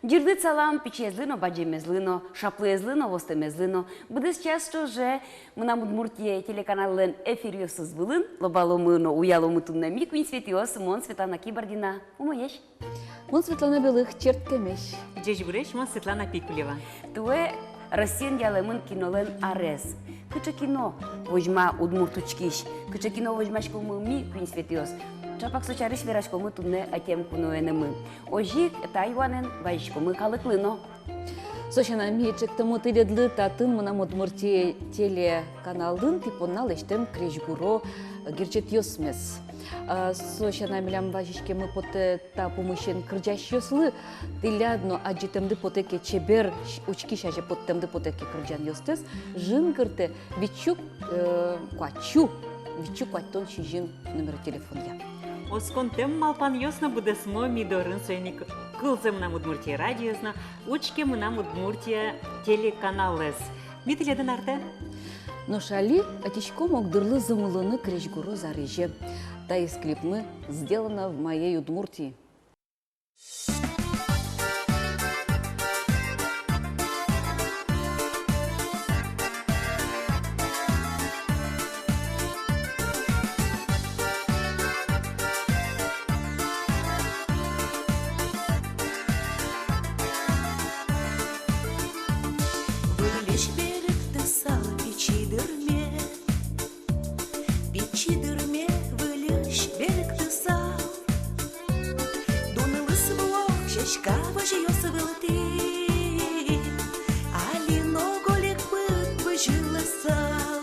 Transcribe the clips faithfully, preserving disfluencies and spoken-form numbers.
Ӟырдыт салам пичиезлы но, бадӟымезлы но, шаплыезлы но, востэмезлы но. Быдэс час ӵоже «Мынам Удмуртие» телеканаллэн эфиръёсыз вылын лобаломы но уяломы туннэ ми, куинь Светӥос, мон, Светлана Кибардина. Умоесь. Мон, Светлана Белых, чырткемесь. Ӟечбуресь, мон, Светлана Пикулева. Туэ Россиын ялэмын кинолэн арез. Кыӵе кино возьма удмурт учкись, кыӵе кино возьмаськомы ми, куинь Светӥос? Ӵапак со сярысь вераськомы туннэ ӧтем куноенымы. Озьы ик та юанэн вазиськомы калыклы но. Со сяна, ми ӵектомы тӥледлы татын, «Мынам Удмуртие» телеканалын, тӥ понна лэсьтэм крезьгуро герӟетъёсмес. А, со сяна, милям вазиськеммы потэ та пумысен кырӟасьёслы. Тӥляд но адӟытэмды потэ ке, чебер, учкись азе поттэмды потэ ке кырӟанъёстэс, жингыртэ витьсю, э, куатьсю, витьсю куатьтон сизьым номеро телефонъя. Осконтэм малпанъёс но быдэсмо ми дорын. Соин ик кылзэ «Мынам Удмуртие» радиоез но учке «Мынам Удмуртие» телеканалэз. Ми тӥледын артэ. Нош али ӧтиськом огдырлы зымлыны крезьгуро зарезе. Таиз клипмы «Сделано в моей Удмуртии». Выльысь берыктысал пичи дырме, пичи дырме выльысь берыктысал. Дунлы сыло сяська возьёс вылтӥ, али но гольык пыд бызьылысал.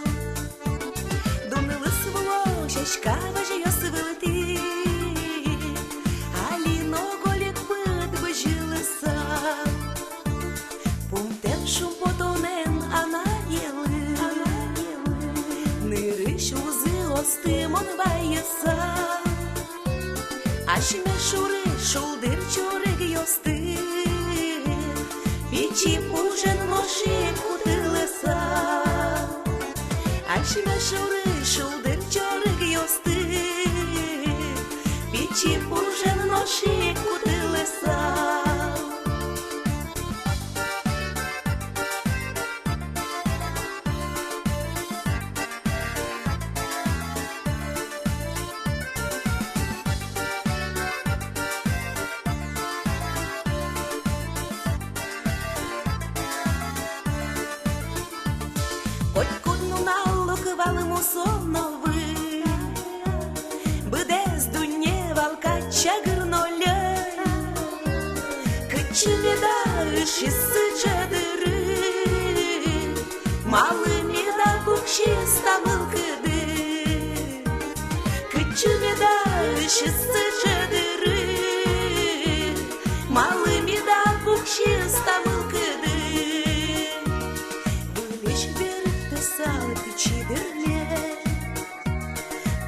Дунлы сыло сяська возьёс вылтӥ, али но гольык пыд бызьылысал. Пумтэм шумпотонэн анаелы нырысь узыосты мон вайысал. Асьме шурысь шулдыр чорыгъёсты пичи пужен нош ик кутылысал. Асьме шурысь шулдыр чорыгъёсты пичи пужен нош ик кутылысал. Котькуд нунал лук вал мусо но выль, быдэс дунне вал кадь чагыр но льӧль. Кытчы меда ышиз сыӵе дыры, малы меда пуксиз та мылкыды? Кытчы меда ышиз сыӵе дыры, малы меда пуксиз та мылкыды? Выльысь берыктысал пичи дырме,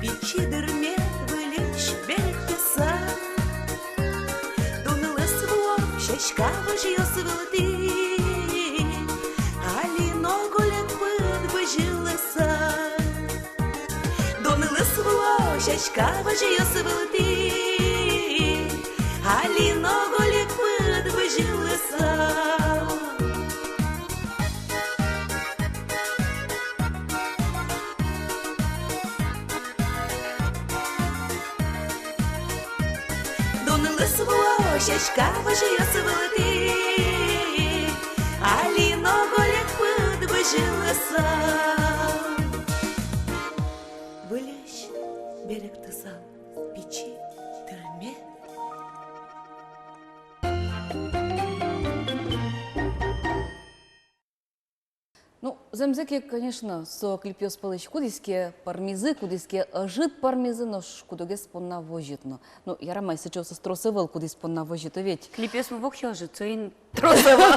пичи дырме выльысь берыктысал. Дунлы сыло сяська возьёс вылтӥ, али но гольык пыд бызьылысал. Дунлы сыло сяська возьёс вылтӥ, али но гольык пыд бызьылысал. Дунлы сыло сяська возьёс вылтӥ, али но гольык пыд бызьылысал. Выльысь берыктысал пичи дырме. Ну, зэмзэ ке, конечно, со клипъёс пӧлысь кудӥз ке пӧрмизы, кудӥз ке ӧжыт пӧрмизы, нош куд-огез понна возьыт но. Ну, ярам ай, сыӵеосыз трос ӧвӧл, кудӥз понна возьыт, ведь. Клипъёсмы воксё ӧжыт, соин трос ӧвӧл.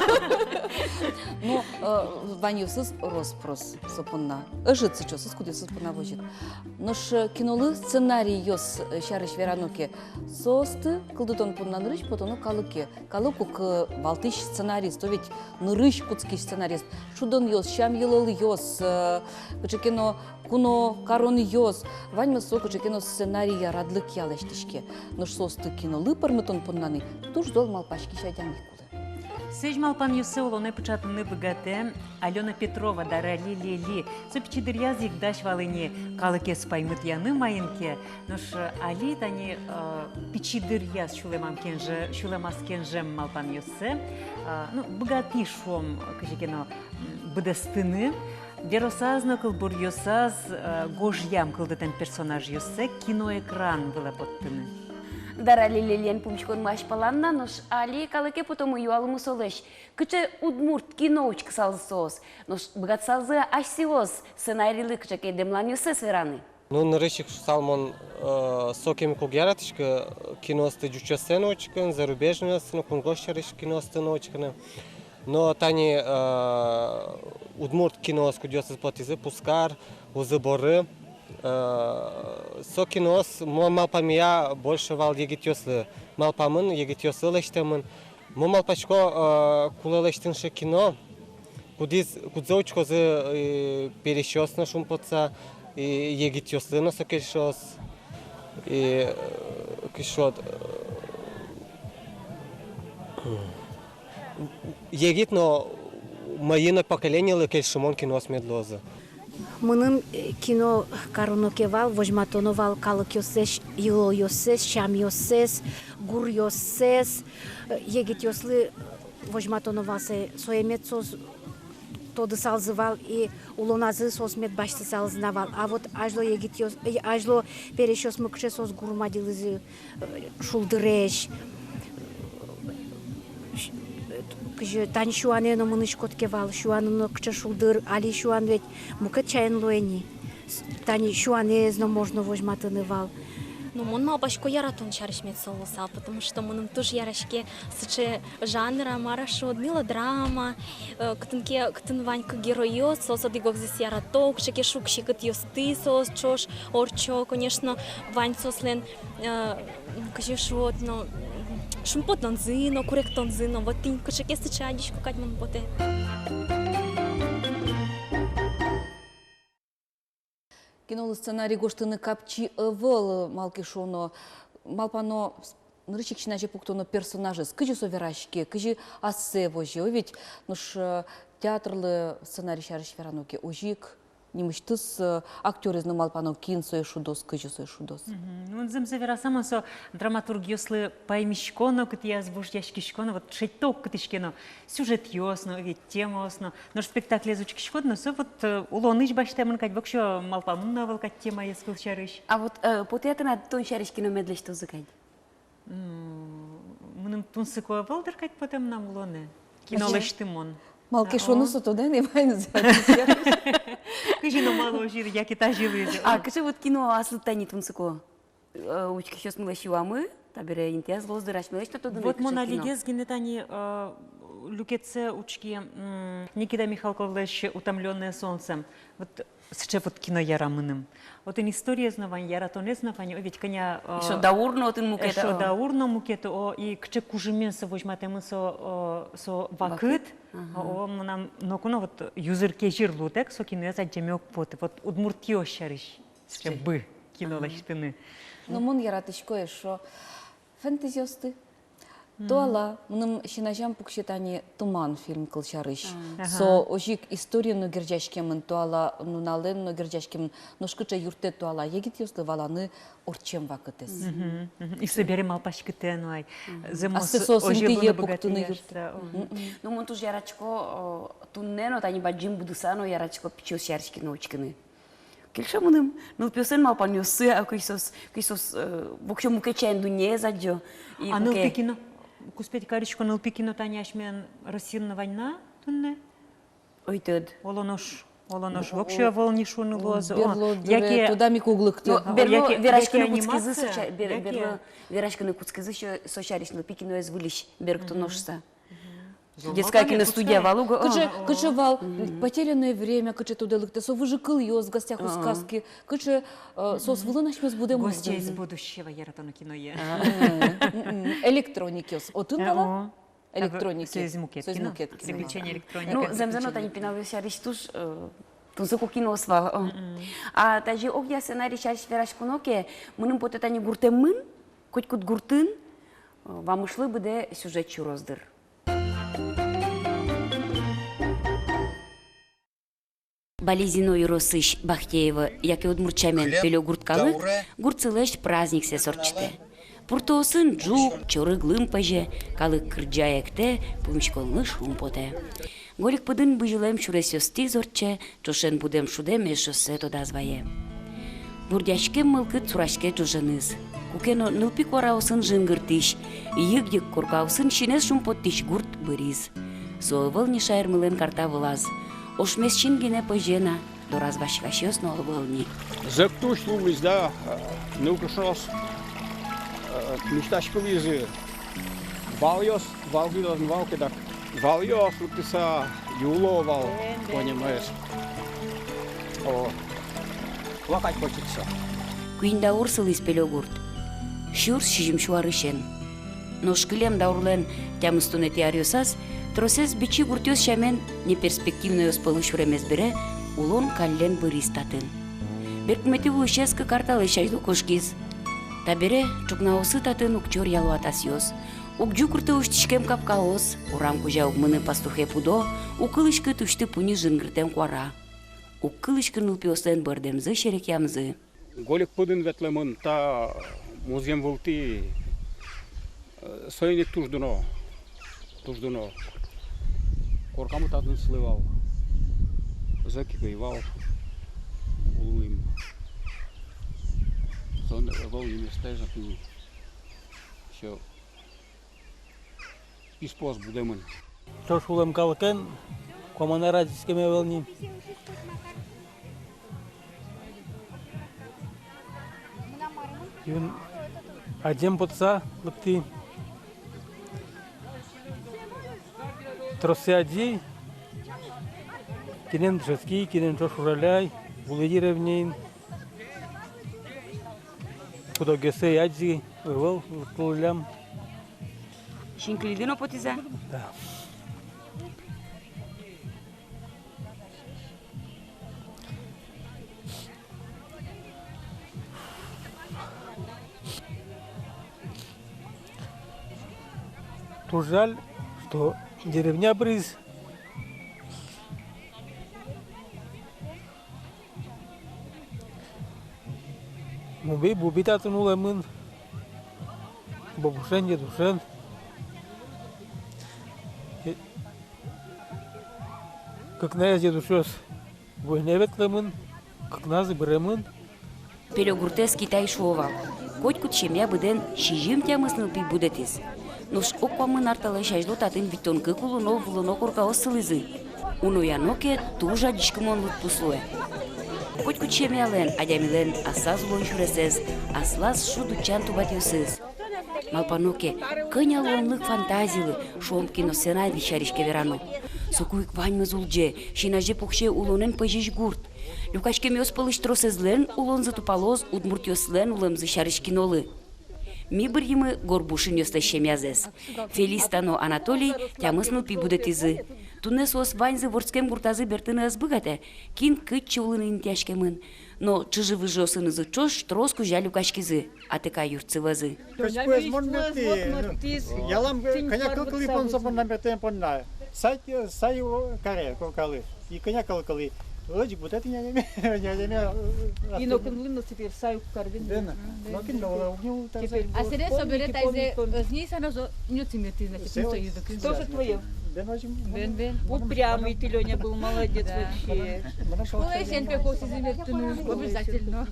Ну, э, ваньёсыз рос-прос со понна. Ӧжыт сыӵеосыз, кудъёсыз понна возьыт. Нош, э, кинолы сценариос, э, сярысь верано ке, соосты кылдытон понна нырысь потоно калыке. Калык ук, э, валтӥсь сценарист, о ведь, нырысь кутскись сценарист. Шудонъёс, сям-йылолъёс, э, кыӵе ке но куно каронъёс, ваньмыз со кыӵе ке но сценарий ярадлыкъя лэсьтӥське. Нош соосты кинолы пӧрмытон понна ни туж зол малпаськись адями кулэ. Сэзь малпанъёссэ улонэ пыӵатыны быгатэ Алёна Петрова, Дарали Лели. Со пичи дыръяз ик дась вал ини калыкез паймытъяны маин ке. Нош али тани, э, пичи дыръяз сюлэмам кенже-, сюлэмаз кенжем малпанъёссэ, э, ну, быгатӥ, шуом, кызьы ке но, м, быдэстыны. Веросаз но, кылбуръёсаз, э, гожъям кылдытэм персонажъёссэ киноэкран вылэ поттыны. Дарали Лелиен пумиськонмы азьпалан на, нош али калыке потомы юаломы солэсь, кыӵе удмурт кино учкысалзы соос, нош быгатысалзы асьсэос сценарилы кыӵе ке дэмланъёссэс вераны. Ну, нырысь ик шуысал мон, э, сокем ик уг яратӥськы киноосты ӟучъёссэ но учкыны, зарубежнойёсты но, кунгож сярысь киноосты но учкыны. Но тани, э, удмурт киноос, кудъёсыз потӥзы, «Пузкар», «Узы-боры», э, со киноос, мон малпамея, больше вал егитъёслы малпамын, егитъёслы лэсьтэмын. Мон малпасько, э, кулэ лэсьтыны сыӵе кино, кудӥз, кудзэ учкозы, э, пересьёс но шумпотыса, э, егитъёслы но со кельшоз, э, кельшоз, э, егит но мӧйы но поколенилы кельшымон киноос мед луозы. Мыным, э, кино кароно ке вал, возьматоно вал калыкъёссэс, йылолъёссэс, сямъёссэс, гуръёссэс, э, егитъёслы возьматоно вал сое, сое мед соос тодысалзы вал и улоназы соос мед басьтысалзы на вал. А вот азьло егитъёс, э, азьло пересьёсмы кыӵе соос гурмадилызы, э, шулдыресь. Кызьы тани сюанэ но мынӥськод ке вал, сюанын но кыӵе шулдыр, али сюан ведь мукет сямен луэ ни. С-, тани сюанэз но можно возьматыны вал. Ну, мон малпасько, яратон сярысь мед со луысал, потому что мыным туж яраське сыӵе жанр, а мар-а шуод, мелодрама, э, кытын ке, кытын вань кык геройёс, соос одӥг-огзэс ярато, кыӵе ке шуг-секытъёсты соос ӵош ортчо, конечно, вань соослэн, э, кызьы шуод, но, шумпотонзы но, куректонзы но, вот тӥни кыӵе ке сыӵе адӟисько кадь мыным потэ. Кинолы сценарий гожтыны капчи ӧвӧл, малы ке шуоно, малпано, нырысь ик син азе пуктоно персонажез, кызьы со вераське, кызьы ассэ возе, о ведь, нош, э, театрлы сценарий сярысь верано ке, озьы ик нимысьтыз, э, актёрез но малпано, кин сое шудоз, кызьы сое шудоз. Мгм. Ну, зэмзэ вераса, мон со драматургъёслы паймисько но, кытӥяз вожъяськисько но, вот шедьто ук кытысь ке но сюжетъёс но, ведь темаос но. Нош спектаклез учкиськод но, со вот, э, улонысь басьтэмын кадь, воксё малпамын но ӧвӧл кадь темаез, кыл сярысь. А вот, э, потэ-а тынад тон сярысь кино мед лэсьтозы кадь? М, мыным тунсыко ӧвӧл дыр кадь потэ мынам улонэ кино лэсьтымон. Малы ке шуоно, со тодэ ни ваньзэ. Кызьы но малы озьы яке тазьы луиз. А кыӵе вот кино аслыд тани тунсыко? Э, учкисьёсмылэсь юамы, табере интыяз луоз дыр асьмелэсь но тодыны. Вот мон алигес гинэ тани, э, люкетсэ учки, м, Никита Михалковлэсь «Утомлённые солнцем». Вот сыӵе вот кино яра мыным. Отын историез но вань, яратонэз но вань, о, ведь кӧня, э, эшшо даур но отын мукет, эшшо даур но мукет, о, и кыӵе кужымен со возьматэмын, со, э, со вакыт. Вакыт. Ага. О, мынам ноку но вот юзыр-кезьыр луытэк со киноез адӟеме уг поты. Вот удмуртъёс сярысь. Сыӵе бы кино лэсьтыны. Но мон яратӥсько эшшо фэнтезиосты. Туала, мыным син азям пуксе тани «Туман» фильм, кыл сярысь. Ага. Со озьы ик историен но герӟаськемын, туала нуналэн но герӟаськемын. Нош кыӵе юрттэ туала егитъёслы валаны ортчем вакытэз. Мгм, мгм. И собере малпаськытэ но ай. Мгм. Зэмос озьы луыны быгатэ. Ассэ соос интые пуктыны юрттэ. Мгм. Ну, мон туж яратӥсько, о, туннэ но, тани бадӟым будыса но яратӥсько пичиос сярысь кино учкыны. Кельше мыным нылпиослэн малпанъёссы, а кызьы соос, кызьы соос, э, воксё мукет сямен дуннеез адӟо. И а куке нылпи кино, куспеть карисько, нылпи кино тани асьмелэн Россиын но вань на туннэ? Ой, тод. Оло нош, оло нош, воксё ӧвӧл ни шуыны луоз. Берло, о, дыре, яке тодам ик уг лыкты. Но, о, берло, яке, вераськыны яке кутскизы со анимация, со ся-, бер-, яке берло вераськыны кутскизы со, со сярысь, нылпи киноез вылысь берыктоно шуса. Мгм. Детская киностудия вал уго. Кыӵе, кыӵе вал, мгм, «Потерянное время», кыӵе тодэ лыктэ, со выжыкылъёс, «В гостях у сказки», кыӵе, э, соос вылын асьмеос будэмын. «Гостья из будущего» яратоно киное. А. Мгм. Электроникъёс. Отын вал-а? О. Электроники. Соиз мукет кино. Соиз мукет кино. «Приключения электроника». Ну, зэмзэ но тани пиналъёс сярысь туж, э, тунсыко киноос вал. О. Мгм. А тазьы огъя сценарий сярысь вераськоно ке, мыным потэ, тани гуртэмын, котькуд гуртын, э, вамышлы быдэ сюжет сюроз дыр. Балезино ёросысь Бахтеево, яке удмурт сямен Пелёгурт калык гуртсылэсь праздниксэс ортчытэ. Пуртоосын ӝук, чорыг лым пӧзе, калык кырӟа-эктэ, пумиськонлы шумпотэ. Гольык пыдын бызьылэм сюресъёстӥз ортче, ӵошен будэм шудэм эшъёссэ тодаз вае. Бурдъяськем мылкыд сураське ӵошеныз. Куке но нылпи куараосын жингыртӥсь, йыг-йыг коркаосын синэз шумпоттӥсь гурт быриз. Со ӧвӧл ни шаермылэн карта вылаз. Ошмес син гинэ пӧзе на, дораз васькасьёс но ӧвӧл ни. Зӧк туж луиз да, э, нылкышноос, э, мисьтаськылӥзы. Валъёс, вал гидазын вал кедак. Валъёс лыктыса, юло вал, понимаешь. О, плакать хочется. Куинь даур сылӥз Пелёгурт. Сюрс сизьым сю арысен. Нош кылем даурлэн тямыстонэтӥ аръёсаз тросэз бичи гуртъёс сямен неперспективнойёс пӧлы сюремез бере улон каллен быриз татын. Берпуметӥ улӥсез кык ар талэсь азьло кошкиз. Табере ӵукнаосы татын укчор яло атасъёс. Уг ӟукырты усьтӥськем капкаос, урам кузя уг мыны пастухе пудо, уг кылӥськы тусьты-пуньы жингыртэм куара. Уг кылӥськы нылпиослэн бӧрдэмзы, серекъямзы. Гольык пыдын ветлэмын та музъем вылтӥ, э, соин ик туж дуно, туж дуно. Коркамы татын сылэ вал. Зӧк ик ӧй вал. Улӥм. Со ӧвӧл ни местаез, а пи. Всё. Писпуос будэмын. Ӵош улэм калыкен куамын ар адӟиськеме ӧвӧл ни. Юн адӟем потса лыктӥ. Троссэ адӟи, кинэн дышетски, кинэн ӵош ужалляй, улӥ деревняын. Куд-огъёссэ адӟи, ӧвӧл лыктылӥллям. Синкылиды но потӥз-а? Да. Туж жаль, что деревня быриз. Бубы, бубы татын улэмын. Бабушен, дедушен. Э, кыкнаез дедушъёс войнае ветлэмын, кыкназы быремын. Пелёгуртэз Китай шуо вал. Котькуд семья быдэн сизьым-тямыс нылпи будэтӥз. Нош ог куамын ар талэсь азьло татын витьтон кык улоно-вылоно коркаос сылӥзы. Унояно ке, туж адӟиськымон лыдпус луэ. Котькуд семьялэн, адямилэн аслаз улон сюресэз, аслаз шуд-утчан тубатъёсыз. Малпано ке, кӧня луонлык фантазилы, шуом, киносцена вить сярысь ке верано. Соку ик ваньмыз улӟе, син азе пуксе улонэн пӧзись гурт. Люкаськемъёс пӧлысь тросэзлэн улонзы тупалоз удмуртъёслэн улэмзы сярысь кинолы. Ми быръимы Горбушинъёслэсь семьязэс. Фелиста но Анатолий тямыс нылпи будэтӥзы. Туннэ соос ваньзы вордскем гуртазы бертыны ӧз быгатэ, кин кытчы улыны интыяськемын. Но чыжы-выжыосынызы ӵош трос кузя люкаськизы, атыкай юртсы вӧзы. Кызьпуэз мон мертӥ, ялам кӧня кыл кылӥ понна, со понна мертэмме понна. Сай, сай каре, коркалы. И кӧня кыл кылӥ. Лыдӟик будэтӥ няньме, няньме. И нокинлы но теперь сай уг каре. Бен. Нокин но уг ни улы. А сэре собере тазэ ӧз ни сано зо нюци мертӥ, значит, не союз. Тоже твоё. Бен, бен. Упрямый ты, Лёня, был, молодец вообще. Школаысен пе косӥзы мертыны обязательно.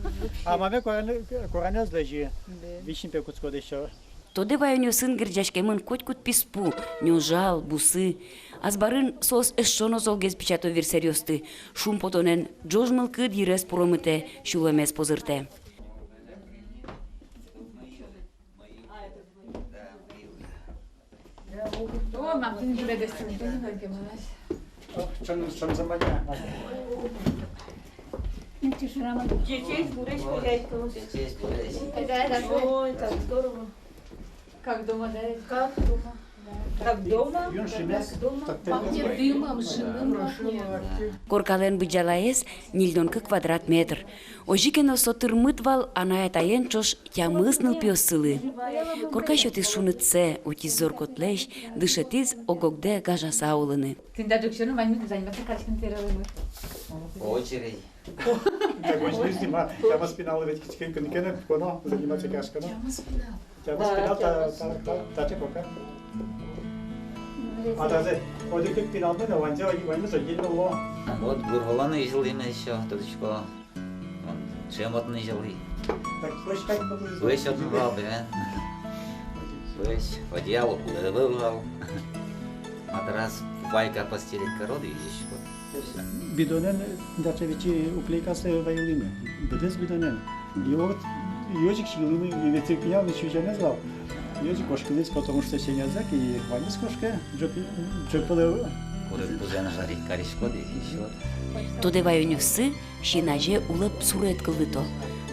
А маме куранэз лэзи. Висьын пе кутскоды ещё. Тодэ ваёнъёсын герӟаськемын котькуд писпу, нёжал, бусы. Азбарын соос эшшо но золгес печато вирсэръёсты. Шумпотонэн ӝож мылкыд йырез пуромытэ, сюлэмез позыртэ. Детей с бурой хозяйкой. Ой, как здорово. Как дома, да? Как дома. Да. Как дома, как дома. Пахнет дымом, жимым пахнет. Коркалэн быдӟалаез ньыльдон кык квадрат метр. Озьы ке но, со тырмыт вал анай-атаен ӵош тямыс нылпиоссылы. Корка сётӥз шунытсэ, утиз зор-котлэсь, дышетӥз ог-огдэ гажаса улыны. Тӥни та ӝӧк сьӧрын ваньмыз заниматься кариськыны сэрелымы. Очередь. Так, вот здесь снимать. Тямыс пинал ведь кытчы ке но, кытчы ке но заниматься кариськоно. Тямыс пинал. Тямыс пинал, та, та, та, та, та, пока. А даже вот и кык пинал, но ваньзэ, ваньзэ отдельно луо. Вот гур вылын но изьылӥмы ещё, тодӥсько. Вон ӵем отын изьылӥ. Так, плащ как бы. Плащ отын вал, да. Плащ, одеяло кулэ ӧвӧл вал. Матрас, фуфайка постелить карод и изиськод. Бидонэн, дача ветлӥ, уклейкаоссэ вайылӥмы. Быдэс бидонэн. И вот ёжик сиылӥмы, и ветлӥ, пинал но сюзямез вал. Ёжик кошкылӥз, потому что сенязэ ик, и ваньмыз кошке, ӝӧк, ӝӧк вылэ. Курыт пузэн жарить кариськод, и ещё. Тодэ ваёнъёссы син азе улэп суред кылдыто.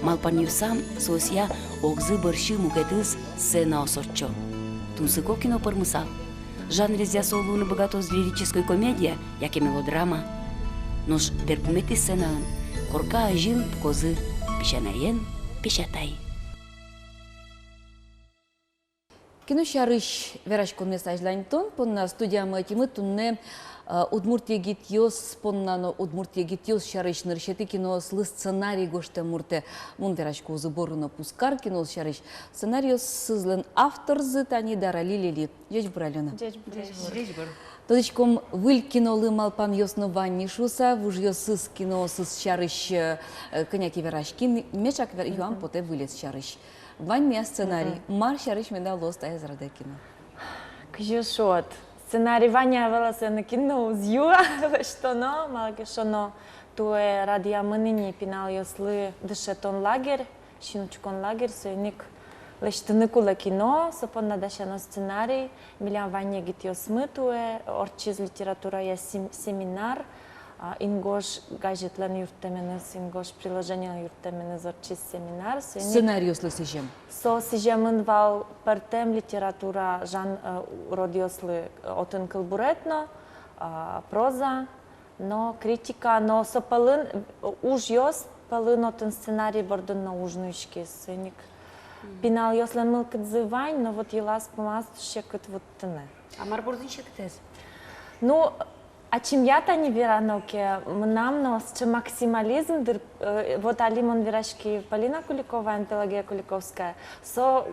Малпанъёсам соосъя огзы бӧрсьы мукетыз сценаос ортчо. Тунсыко кино пӧрмысал. Жанрезъя со луыны быгатоз лирической комедия яке мелодрама. Нош берпуметӥ сценаын корка азьын пукозы песянаен песятай. Кино сярысь вераськонмес азьланьтон понна студиямы ӧтимы туннэ, э, удмурт егитъёс понна но удмурт егитъёс сярысь нырысетӥ киноослы сценарий гожтэм муртэ. Мон верасько «Узы-боры но пузкар» киноос сярысь. Сценариосызлэн авторзы тани Дарали Лели. Ӟечбур, Алёна. Ӟечбур. Ӟечбур. Тодӥськом, выль кинолы малпанъёс но вань ни шуыса, вужъёсыз киноосыз сярысь, э, кӧня ке вераськи ни, меӵак вер-, юан потэ вылез сярысь. Вань ни-а сценарий? Мгм. Мар сярысь меда луоз таяз радэ кино? Кызьы шуод, сценарий вань-а, ӧвӧл-а, соин ик кино уз юа, лэсьтоно, малы ке шуоно, туэ радъямын ини пиналъёслы дышетон лагерь, синучкон лагерь, соин ик лэсьтыны кулэ кино, со понна дасяно сценарий. Милям вань егитъёсмы туэ, ортчиз литературая сем-, семинар, а, «Ингож» газетлэн юрттэменыз, «Ингож» приложениелэн юрттэменыз ортчиз семинар. Соин ик сценариослы сӥзем. Со сӥземын вал пӧртэм литература жан-, э, родъёслы, э, отын кылбурет но, а, проза но, критика но, со пӧлын, э, ужъёс пӧлын отын сценарий бордын но уж нуиськиз. Соин ик пиналъёслэн мылкыдзы вань, но вот йылаз-пумаз туж секыт вуттыны. А мар бордын секытэз? Ну, ачим я тани верано ке, мынам но сыӵе максимализм дыр, э, вот али мон вераськи Полина Куликоваен, Пелагея Куликовская, со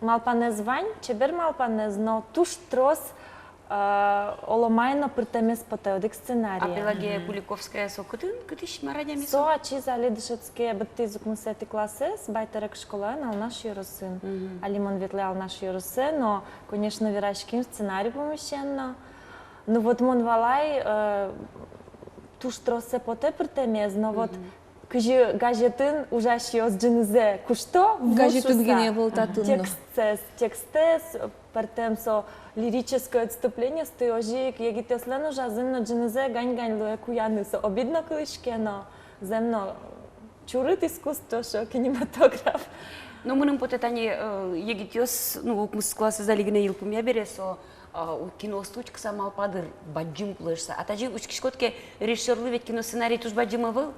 малпанэз вань, чебер малпанэз, но туж трос, э, оло мае но пыртэмез потэ одӥг сценарие. А Пелагея Куликовская со кытын, кытысь, мар адями со? Со ачиз али дышетске, быдтӥз укмысэтӥ классэз, Байтэрек школаын, Алнаш ёросын. Мгм. Али мон ветлӥ Алнаш ёросэ, но, конечно, вераським сценарий пумысен но. Ну вот мон валай, э, туж троссэ потэ пыртэмез, но вот кызьы газетын ужасьёс ӝынызэ кушто, газетын гинэ ӧвӧл, татын но. Текстэз, текстэз, пӧртэм со лирической отступлениосты, озьы ик егитъёслэн ужазы но ӝынызэ гань-гань луэ куяны, со обидно кылӥське но, зэм но, чурыт искусство, шо, кинематограф. Ну, мыным потэ, тани, э, егитъёс, ну, укмыс классэз али гинэ йылпумъя бере, со, а, у-, киноосты учкыса малпа дыр, бадӟым кулэ шуыса. А тазьы учкиськод ке, режиссёрлы ведь киносценарий туж бадӟым ӧвӧл.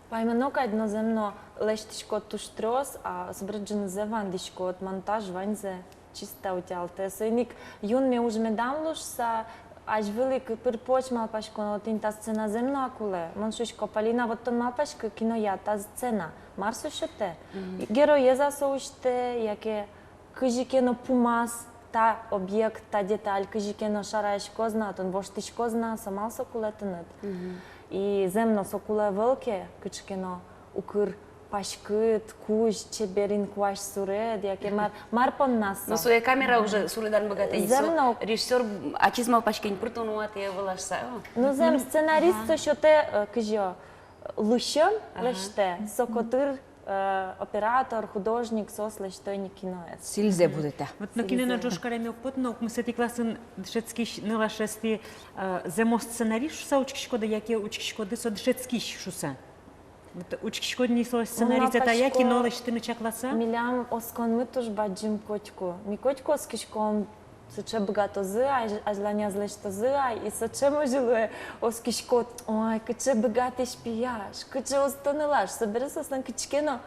Паймоно кадь, но зэм но лэсьтӥськод туж трос, а собере ӝынызэ вандӥськод, монтаж, ваньзэ чисто утялтэ. Соин ик юнме уж медам луы шуыса, азьвыл ик пыр-поч малпасько но, тӥни та сцена зэм но ак улэ. Мон шуисько: «Полина, вот тон малпаськы киноя, та сцена мар со сётэ?» Мгм. Героез-а со усьтэ, яке кызьы ке но пумаз та объект, та деталь кызьы ке но шараяськоз на, отын воштӥськоз на, со малы со кулэ тыныд. Мгм. И зэм но со кулэ ӧвӧл ке, кыӵе ке но укыр паськыт, кузь, чебер инкуазь суред, яке мар, мар понна со. Но сое камера уже суредан быгатэ ини. Зэм но, со режиссёр ачиз малпаське ини, пыр тон вуатэ ӧвӧл-а шуыса. Ну, зэм, сценарист со сётэ, э, кызьы, лысьым лэсьтэ, со котыр, э, оператор, художник, соос лэсьто ини киноез. Сӥльзэ будэтэ. Вот нокинэ но ӝож кареме уг поты но, укмысэтӥ классын дышетскись нылашесты, э, зэмо сценарист шуыса учкиськоды, яке учкиськоды со дышетскись шуыса? Вот учкиськод ни со сценаризэ тая, кино лэсьтыны чакласа? Милям осконмы туж бадӟым котьку. Ми котьку оскиськом сыӵе быгатозы ай, азьланяз лэсьтозы ай, и сыӵе мозьылэ оскиськод, ой, кыӵе быгатӥсь пияш, кыӵе устоно лаш, собере соослэн кыӵе ке но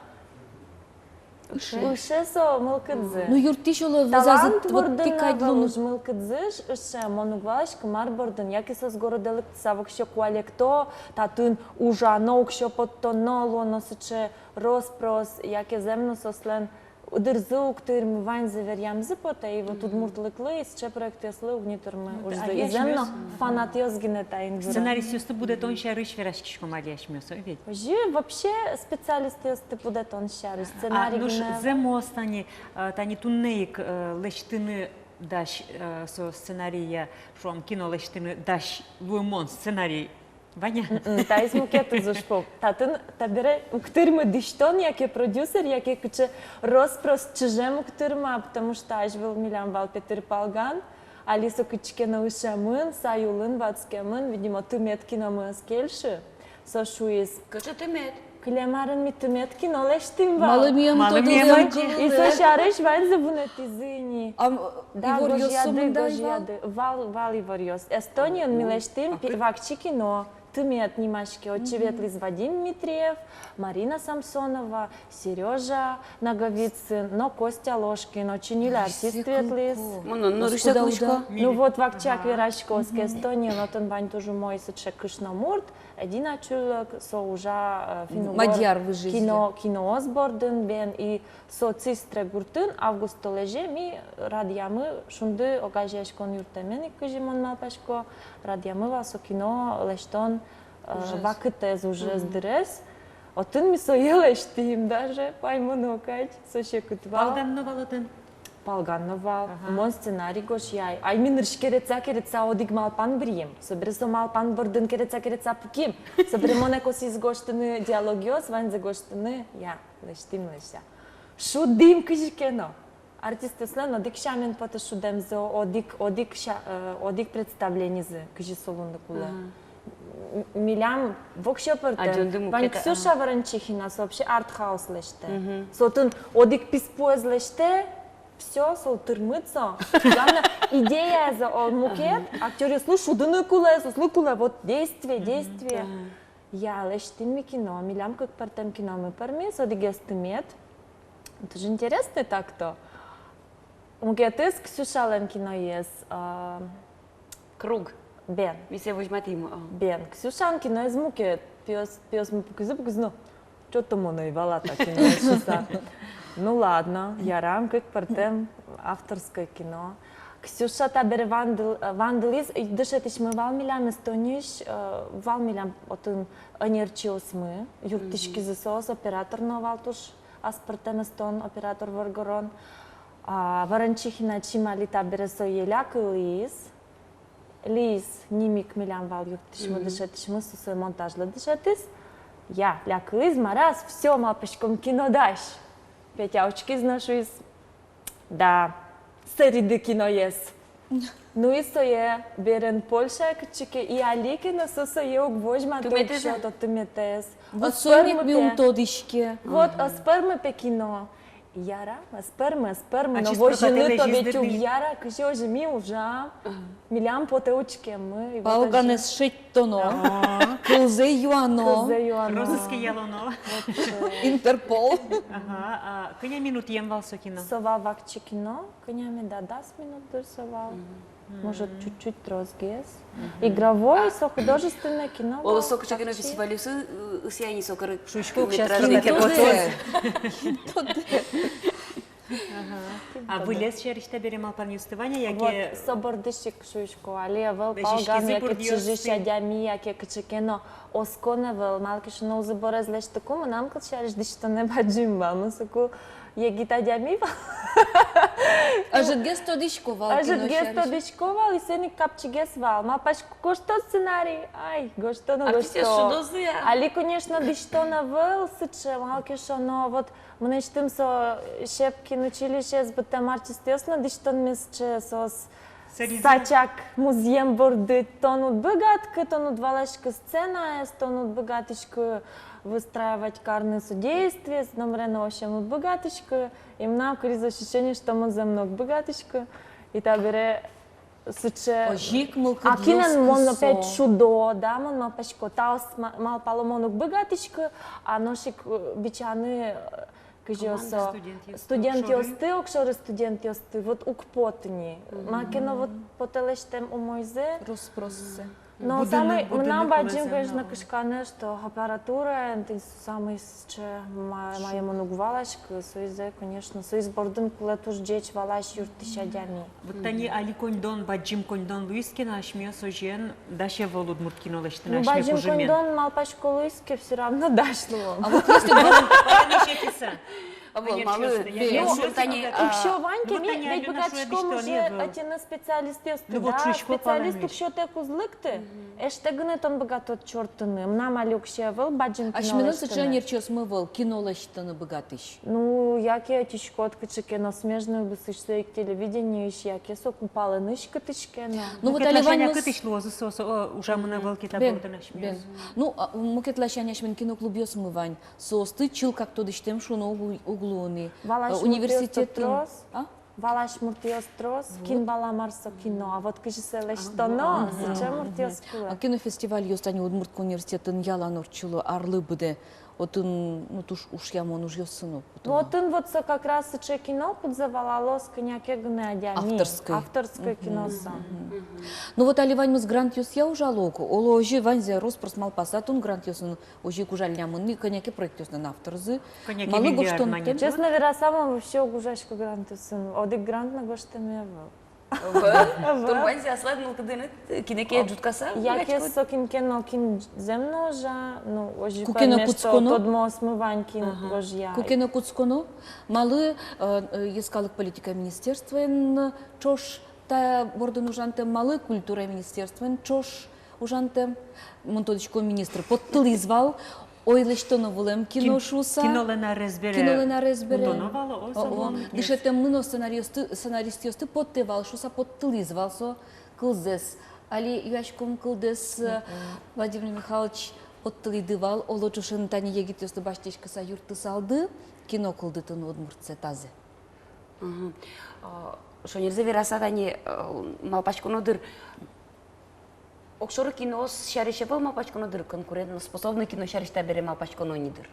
ыше, ыше со мылкыдзы. Ну, юрттӥсь оло, талант вӧзазы бордын вот тӥ кадь но луны. Уж мылкыдзы ыше, мон уг валаськы, мар бордын, яке соос городэ лыктыса воксё куалекто, татын ужано, уксё поттоно, луоно сыӵе рос-прос, яке зэм но соослэн дырзы уг тырмы, ваньзэ веръямзы потэ, и вот удмуртлыклы, и сыӵе проектъёслы уг ни тырмы. Ну, ужзы. И зэм но асьмеос фанатъёс гинэ таин выро. Сценаристъёсты будэтон сярысь вераськиськом али асьмеос, о, ведь? Озьы, вообще специалистъёсты будэтон сярысь. А, сценарий нош гинэ. Зэмос тани, а, тани туннэ ик, э, лэсьтыны дась, э, со сценария, шуом, кино лэсьтыны дась луэмон сценарий вань-а? М-м, таиз мукетыз уж пол. Татын табере уг тырмы дӥсьтон, яке продюсер, яке кыӵе рос-прос чыжем уг тырмы, потому что азьвыл милям вал Петыр Палган, али со кыӵе ке но ышемын, Саюлын ватскемын, видимо, тымет киномы ӧз кельшы. Со шуиз: кыӵе тымет? Кылем арын ми тымет кино лэсьтӥм вал. Малы ми ӧм тодылэ? И со сярысь ваньзы вунэтӥзы ини. Ам, да, иворъёс гожъяды, сомында вал? Гожъяды. Вал, вал иворъёс. Эстониын ми лэсьтӥм пи-, вакчи кино. «Тымет» нимаське. Отчы ветлӥз Вадим Дмитриев, Марина Самсонова, Серёжа Наговицын но Костя Ложкин. Отчы ньыль артист ветлӥз. Мон но нырысь ик кылӥсько. Ну вот, вакчияк верасько, оске, Эстониын отын вань туж умой сыӵе кышномурт, Эдина Чулок, со ужа, э, финн-угор, мадьяр выжыысь, кино, киноос бордын бен, и со Цистре гуртын август толэзе ми радъямы, «Шунды» огазеяськон юртэмен ик, кызьы мон малпасько, радъямы вал со кино лэсьтон, э, вакытэз, ужез, дырез. Отын ми сое лэсьтӥм даже, паймоно кадь, со секыт вал. Палган но вал отын? Палган но вал. Ага. Мон сценарий гожъяй. Ай, ми нырысь керетса-керетса одӥг малпан быръим. Собере со малпан бордын керетса-керетса пуким. Собере монэ косӥз гожтыны диалогъёс, ваньзэ гожтыны. Я, лэсьтӥм, лэся. Шудӥм кызьы ке но. Артистъёслэн одӥг сямен потэ шудэмзы, одӥг, одӥг ся-, э, одӥг представленизы, кызьы со луыны кулэ. Ага. М-, милям воксё пӧртэм. Адӟонды мукет. Вань Ксюша Ворончихина, со вообще арт-хаус лэсьтэ. Мгм. Со отын одӥг писпуэз лэсьтэ, всё, со тырмыт со. Главное, идеязы, о, мукет, актёръёслы шудыны кулэ, соослы кулэ, вот действие, действие. Мгм. Ага. Я, лэсьтӥм ми кино, милям кык пӧртэм киномы пӧрмиз, одӥгез «Тымет». Туж интересный так-то. Мукетыз Ксюшалэн киноез, а, «Круг». Бен. Ми сое возьматӥм, а. Бен. Ксюшалэн киноез мукет. Пиос, пиосмы пукизы, пукизы, ну, чё-то мон ӧй вала та киноез шуса. Ну ладно, ярам, кык пӧртэм авторской кино. Ксюша табере вандыл-, вандылӥз, дышетӥсьмы вал милям Эстониысь, э, вал милям отын ӧнерчиосмы, юрттӥськизы соос, оператор но вал туж аспӧртэм эстон оператор, воргорон. А, Ворончихина Чимали табере сое лякылӥз. Лиз ним ик милям вал юрттӥсьмы, дышетӥсьмы, со сое монтажлы дышетӥз. Я, лякылӥз, мар-а, всё, малпаськом, кино дась. Петя учкиз но шуиз: да, сэриды киноез. Ну и сое берен Польшае кытчы ке, и али ке но со сое уг возьматы. «Тыметэз»? Уксё, то «Тыметэз». Вот ӧз пӧрмы пе. Ми ум тодӥське. Вот, ага, ӧз пӧрмы пе кино. Ярам, ӧз пӧрмы, ӧз пӧрмы, но возьыны то ведь уг яра, кызьы озьы ми ужам. Ага. Милям потэ учкеммы. Палганэз шедьтоно. Ага. Кылзэ юано. Кылзэ юано. Розыске ялоно. Вообще. Интерпол. Ага, а кӧня минутъем вал со кино? Со вал вакчи кино, кӧня меда, дас минут дыр со вал. Мгм. Может, чуть-чуть тросгес. Мгм. Игровой, со художественное кино вал. Оло, со кыӵе ке но фестивальёсы, э, ысъя ини со кык шуисько, кык час метражный кино. Ага. А вылез сярысь табере малпанъёсты вань-а, яке? Вот, со бордысь ик шуисько, али ӧвӧл палган, яке чыжысь адями, яке кыӵе ке но оскон ӧвӧл, малы ке шуоно, «Узы-борез» лэсьтыку, мынам кыл сярысь, дӥсьтонэ бадӟым вал, мон соку егит адями вал. Ӧжытгес тодӥсько вал кино сярысь. Ӧжытгес тодӥсько вал, и соин ик капчигес вал. Малпасько, гожто сценарий, ай, гожто но гожто. Артистъёс шудозы-а? Али, конечно, дӥсьтон ӧвӧл сыӵе, малы ке шуоно, вот, мынэсьтым со Щепкин училищеез быдтэм артистъёс но дӥсьтонмес сыӵе, соос сачак музъем борды, тон уд быгатӥськы, тон уд валаськы сценаез, тон уд быгатӥськы выстраивать карыны со действиез, номыре но вообще уд быгатӥськы. И мынам кылиз ощущение, что мон зэм но уг быгатӥськы. И табере сыӵе... Озьы ик мылкыд... А кинэн мон опять шудо, да, мон малпасько, таос ма-, малпало, мон уг быгатӥськы, а нош ик, э, бичаны, э, кызьы со, команда студентъёсты, студентъёсты, огшоры студентъёсты, вот уг поты ни. Мгм. Маке но вот потэ лэсьтэм умойзэ. Рос-проссэ. Но самый, мынам бадӟым, конечно, кышканэ, что аппаратураен тӥни самый сыӵе, ма-, мае мон уг валаськы, соизэ, конечно, соиз бордын кулэ туж ӟеч валась, юрттӥсь адями. Вот тани али коньдон, бадӟым коньдон луиз ке но, асьмеос озьыен дась ӧвӧл удмурт кино лэсьтыны. Ну, асьме бадӟым кужымен коньдон, малпасько, луиз ке, всё равно дась луом. А вот если бы... Ӧвӧл, малы, бен, ну, тани, а, уксё вань ке, ну, вот ми тани ведь быгатӥськом уже ӧтьыны специалистъёсты, ну, вот да, шуисько, специалист уксётэк уз лыкты, эшшо гинэ тон быгатод чортыны. Мынам али уксё ӧвӧл бадӟым кино лэсьтыны. Асьмелэн сыӵе ӧнерчиосмы ӧвӧл, кино лэсьтыны быгатӥсь. Ну, яке ӧтиськод кыӵе ке но смежной удысысь, со ик телевидениысь, яке со купалынысь кытысь ке но. Ну, вот али ваньмыз кытысь луозы, со, со, о, ужамын ӧвӧл ке та бордын асьмеос. Бен, бен. Ну, а, мукет ласянь асьмелэн киноклубъёсмы вань. Соосты чылкак тодӥсьтэм шуыны уг, уг луы ни. Валась муртъёс трос. Университетын. А? Валась муртъёс трос, вот. Кин вала, мар со кино, а вот кызьы сое лэсьтоно, ага, сыӵе муртъёс кулэ. А кинофестивальёс тани Удмурт кун университетын ялан ортчыло арлы быдэ. Отын, ну, туж ушъямон ужъёс но потоно. Ну, отын вот со как раз сыӵе кино, кудзэ валалоз кӧня ке гинэ адями. Авторской. Авторской кино со. Мгм. Ну, вот али ваньмыз грантъёсъя ужало ук, оло озьы ваньзэ рос-прос малпаса, тон грантъёсын озьы ик ужаллямын ни, кӧня ке проектъёслэн авторзы. Кӧня ке миллиард манет. Малы гожтонтэм? Честно вераса, мон вообще уг ужаськы грантъёсын. Одӥг грант но гожтэме ӧвӧл. Ӧвӧл? Ӧвӧл. Тон ваньзэ аслад мылкыдынэд кинэ ке ӝутскыса? Яке со кин ке но, кин зэм но ужа, ну, озьы ик. Куке но кутсконо? Тодмоосмы вань, кин гожъя. Куке но кутсконо? Малы, э, э, йӧскалык политика министерствоен ӵош та бордын ужантэм, малы культура министерствоен ӵош ужантэм? Мон тодӥсько, министр поттылӥз вал, ой, лэсьтоно вылэм кино шуыса. Кинолэн арез бере. Кинолэн арез бере. Утоно вал, о, о, о. Дышетэммы но сценаристъёсты, сценаристъёсты поттэ вал шуыса поттылӥз вал со кылзэс. Али юаськом кылдэс, э, Владимир Михайлович, поттылӥды вал, оло ӵошен тани егитъёсты басьтӥськыса юрттысалды, кино кылдытыны удмуртсэ тазэ. Мгм. А, шонерзэ вераса, тани, э, малпаськоно дыр, огшоры киноос сярысь ӧвӧл малпаськоно дыр, конкурентноспособной кино сярысь табере малпаськоно ни дыр.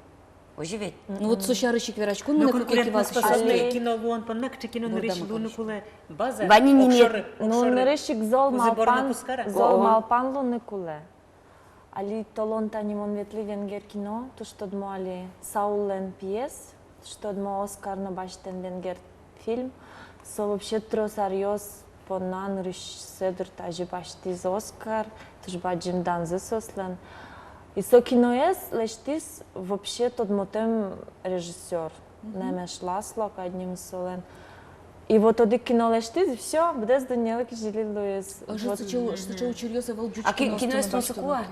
Озьы ведь? Ну вот со сярысь ик вераськон. Ну, мынэ куке ке вал. Конкурентноспособной кино луон понна кыӵе кино нырысь луыны кулэ? База. Вань ини. Огшоры, ну, огшоры. Нырысь ик зол малпан, зол малпан луыны кулэ. Али толон тани мон ветлӥ венгер кино, туж тодмо али, Сауллэн пиез, туж тодмо, Оскар но басьтэм венгер фильм. Со вообще трос аръёс понна нырысьсэ дыр тазьы басьтӥз Оскар, туж бадӟым данзы соослэн. И со киноез лэсьтӥз вообще тодмотэм режиссёр. Мгм. Немеш Ласло кадь нимыз солэн. И вот одӥг кино лэсьтӥз, и всё, быдэс дуннелы кизили луиз. Озьы. Вот. Сыӵе, сыӵе учыръёс ӧвӧл ӟуч киноос. А ки-, киноез тунсыко вал-а?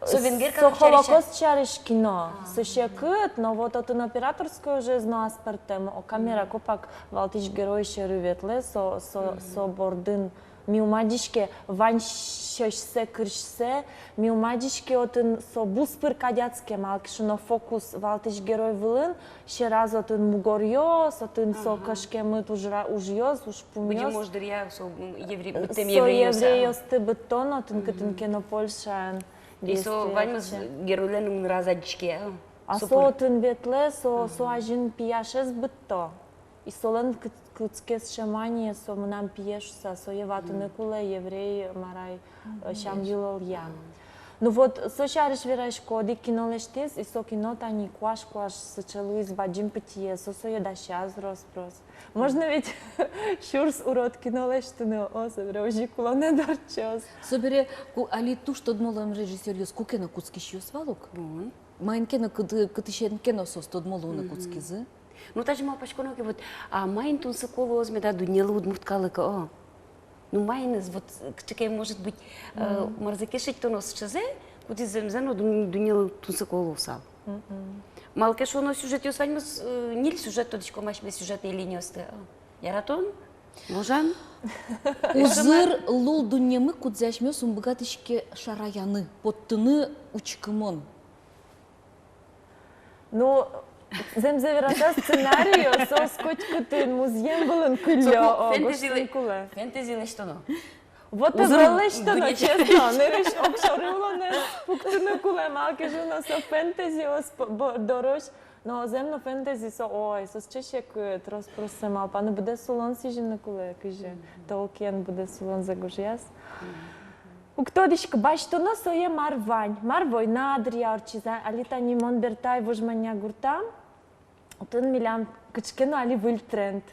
Со венгер, со Холокост сярысь кино. А. Со секыт, но вот отын операторской ужез но аспӧртэм, о, камера копак валтӥсь герой сьӧры ветлэ, со, со, со бордын. Ми ум адӟиське вань сьӧсьсэ, кырсьсэ, ми ум адӟиське отын со бус пыр кадь адске, малы ке шуоно фокус валтӥсь герой вылын, сьӧраз отын мугоръёс, отын со кышкемыт ужра-, ужъёс, ужпумъёс. Быдӟым ож дыръя со, м, евре-, быдтэм еврейёс, а? Со еврейёсты быдтон отын, кытын ке но Польшаын. И со ваньмыз геройлэн ымныраз адӟиське, а? А со отын ветлэ, со, со азьын пияшез быдто. И солэн кы-, кутске сыӵе мание, со мынам пие шуыса, сое ватыны кулэ еврей, мар ай, э, сям-йылолъя. Ну вот, со сярысь верасько, одӥг кино лэсьтӥз, и со кино тани куаш-куаш сыӵе луиз, бадӟым пытьыез, со сое дасяз рос-прос. Можно ведь сюрс урод кино лэсьтыны, о, собере озьы ик улонэд ортчоз. Собере ку-, али туж тодмо луэм режиссёръёс куке но кутскисьёс вал ук. Мгм. Маин ке но кыт-, кытысен ке но соос тодмо луыны кутскизы. Ну, тазьы малпаськоно ке, вот, а маин тунсыко луоз меда дуннелы удмурт калык, о? Ну, маиныз, вот, кыӵе ке, может быть, э, марзэ ке шедьтоно сыӵезэ, кудӥз зэмзэ но дун-, дуннелы тунсыко луысал. Мгм. Малы ке шуоно, сюжетъёс ваньмыз, э, ньыль сюжет тодӥськом асьмеос, сюжетной линиосты, о. Яратон, вожан. Узыр лул дуннемы, кудзэ асьмеос ум быгатӥське шараяны, поттыны учкымон. Ну, Зэмзэ вераса, сценариез соос котькытын музъем вылын кыллё. Соку о, фэнтезилы-, гожтыны кулэ. Фэнтези лэсьтоно. Вот ӧвӧл лэсьтоно, честно. Нырысь огшоры улонэз пуктыны кулэ, малы ке шуоно со фэнтезиос п-, бо-, дорозь. Но зэм но фэнтези со, ой, со сыӵе секыт, трос-прос, малпано, быдэс улон сӥзьыны кулэ, кызьы Толкиен быдэс улонзэ гожъяз. Уг тодӥськы, басьтоно сое, мар вань, мар война дыръя ортчиз. Али тани мон бертай Вож Манья гуртам, отын милям кыӵе ке но али выль тренд.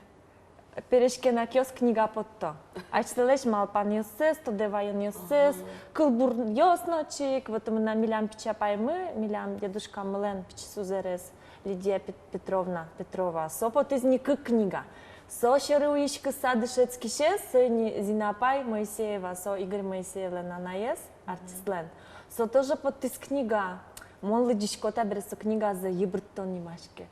Пересьгенакъёс книга потто. Асьсэлэсь малпанъёссэс, тодэ ваёнъёссэс, кылбуръёс но чик. Вот мынам, милям пичи апаймы, милям дедушкамылэн пичи сузэрез, Лидия Пет-, Петровна Петрова. Со потӥз ни кык книга. Со сьӧры уиськыса дышетскисез, соин ини Зина апай Моисеева, со Игорь Моисеевлэн анаез, артистлэн. Со тоже поттӥз книга. Мон лыдӟисько, табере со книгазэ йыбырттон нимаське.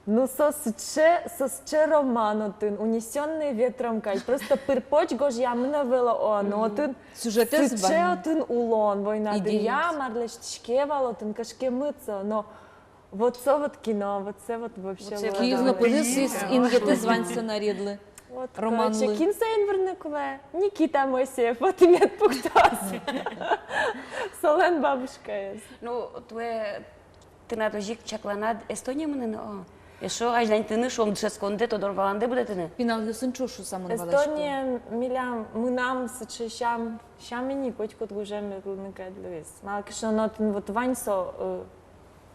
Ну, со сыӵе, со сыӵе роман отын, «Унесённые ветром» кадь. Просто пыр-поч гожъямын ӧвӧл, о, но отын сюжетэз сыӵе вань. Отын улон, война дыръя мар лэсьтӥське вал отын, кышкемыт со, но вот со вот кино, вот со вот вообще. Вот со вот. Киыз но пыдыз, ин-, инъетэз вань сценариедлы. Вот, романлы. Короче, кин соин вырны кулэ? Никита Моисеев, вот и мед пуктоз. Солэн бабушкаез. Ну, туэ тынад озьы ик чакланад Эстоние мыныны, о. Эшшо азьланьтыны, шуом, дышетскондэ, тодон-валандэ будэтыны. Пиналъёсын ӵош шуса мон валасько. Эстония милям, мынам сыӵе сям, сям ини, котькуд гужем ветлыны кадь луиз. Малы ке шуоно отын вот вань со, э,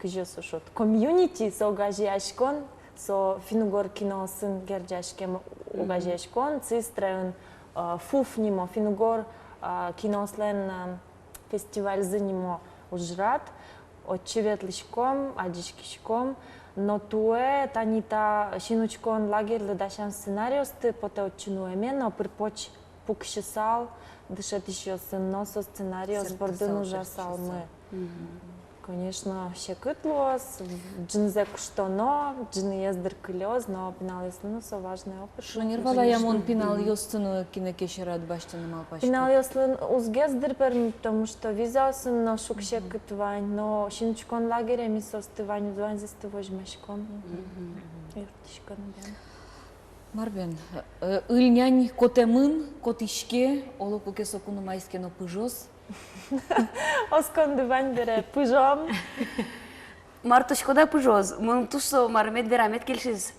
кызьы со шуод, комьюнити, со огазеяськон, со финн-угор киноосын герӟаськем огазеяськон, Цистрайын, э, ФУФ нимо, финн-угор, э, киноослэн, э, фестивальзы нимо ужрад, отчы ветлӥськом, адӟиськиськом, но туэ тани та синучкон лагерьлы дасям сценариосты потэ отчы нуэме, но пыр-поч пуксьысал дышетӥсьёсын но со сценариос бордын ужасалмы. Конечно, секыт луоз, ӝынызэ куштоно, ӝыныез дыр кылёз, но пиналъёслы но со важный опыт. Шонер валай-а мон пиналъёсты но кинэ ке сьӧрад басьтыны малпасько? Пиналъёслы узгес дыр, пе, потому что визаосын но шуг-секыт вань, но синучкон лагере ми соосты вань, ваньзэсты возьмаськом. Юрттӥськом, да. Мар бен, э, ыльнянь котэмын, котӥське, оло, куке соку нумайскы но пыжоз. Осконды вань бере, пыжом. Мар тодӥськод-а, пыжоз? Мыным туж со мар мед верамед кельшиз.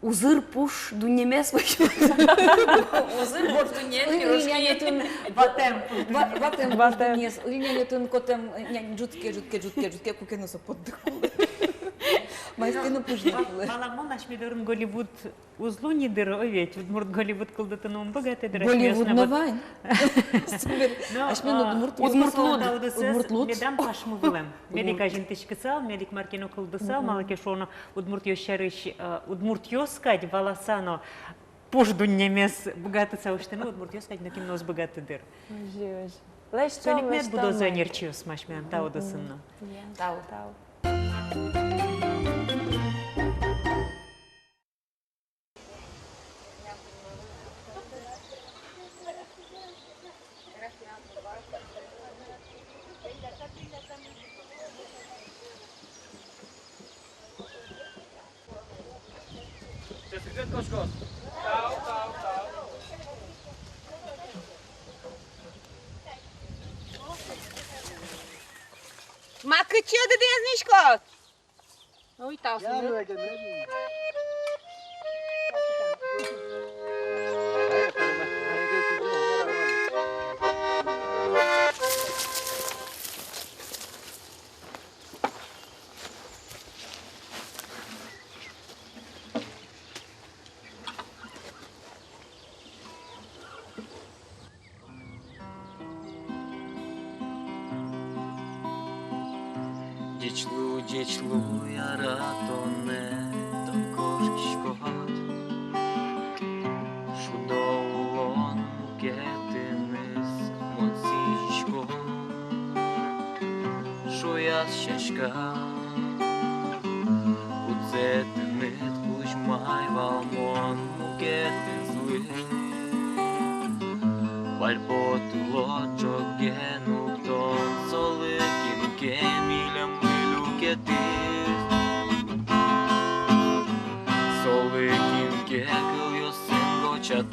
Узыр пуш дуннемес. Узыр пуш дуннемес. Ыльнянь отын ватэм. Ва-, ватэм пуш дуннемес. Ыльнянь отын котэм, э, нянь, ӝутске, ӝутске, ӝутске, ӝутске, куке но со потыку. Майскы но пыжны кулэ. Валамон, асьме дорын Голливуд уз луы ни дыр, о ведь, удмурт Голливуд кылдытыны ум быгатэ дыр. Голливуд но вань. Асьмелэн удмурт, удмурт луд. Удмурт луд. Медам пашмы вылэм. Мед ик азинтӥськысал, мед ик мар ке но кылдысал, малы ке шуоно удмуртъёс сярысь, э, удмуртъёс кадь валаса но пуш дуннемес быгатыса усьтыны удмуртъёс кадь нокин но уз быгаты дыр. Озьы, озьы. Лэсьтом, лэсьтом. Соин ик мед будозы ӧнерчиос асьмелэн та удысын но. Тау. Тау. Ма кытчы, дыдыез нӥськод? Ой, тау. Ӟеч лу, ӟеч лу, яратонэ тон кошкиськод. Шудо улон мукетыныз мон сӥзисько. Шуяз сяська, кудзэ тыныд кузьмай вал мон мукетызлы. Валь потылод ӝоген ук тон, солы кин ке милемлы люкетыз. Солы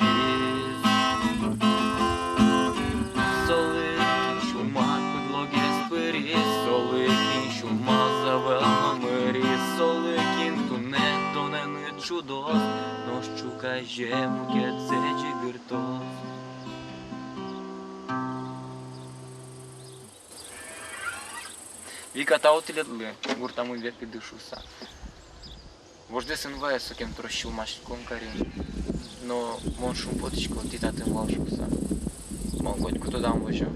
кин сюлмаз пыдлогес пыриз, солы кин сюлмаз ӧвӧл но мыриз, солы кин туннэ тонэн ик шудоз, нош ӵуказе мукетсэ ӟыгыртоз. Вика, тау тӥледлы, гуртамы ветлӥды шуыса. Вождэс эн вае, сокем трос сюлмаськон карим. Но мон шумпотӥсько, тӥ татын вал шуыса. Мон котьку тодам возё.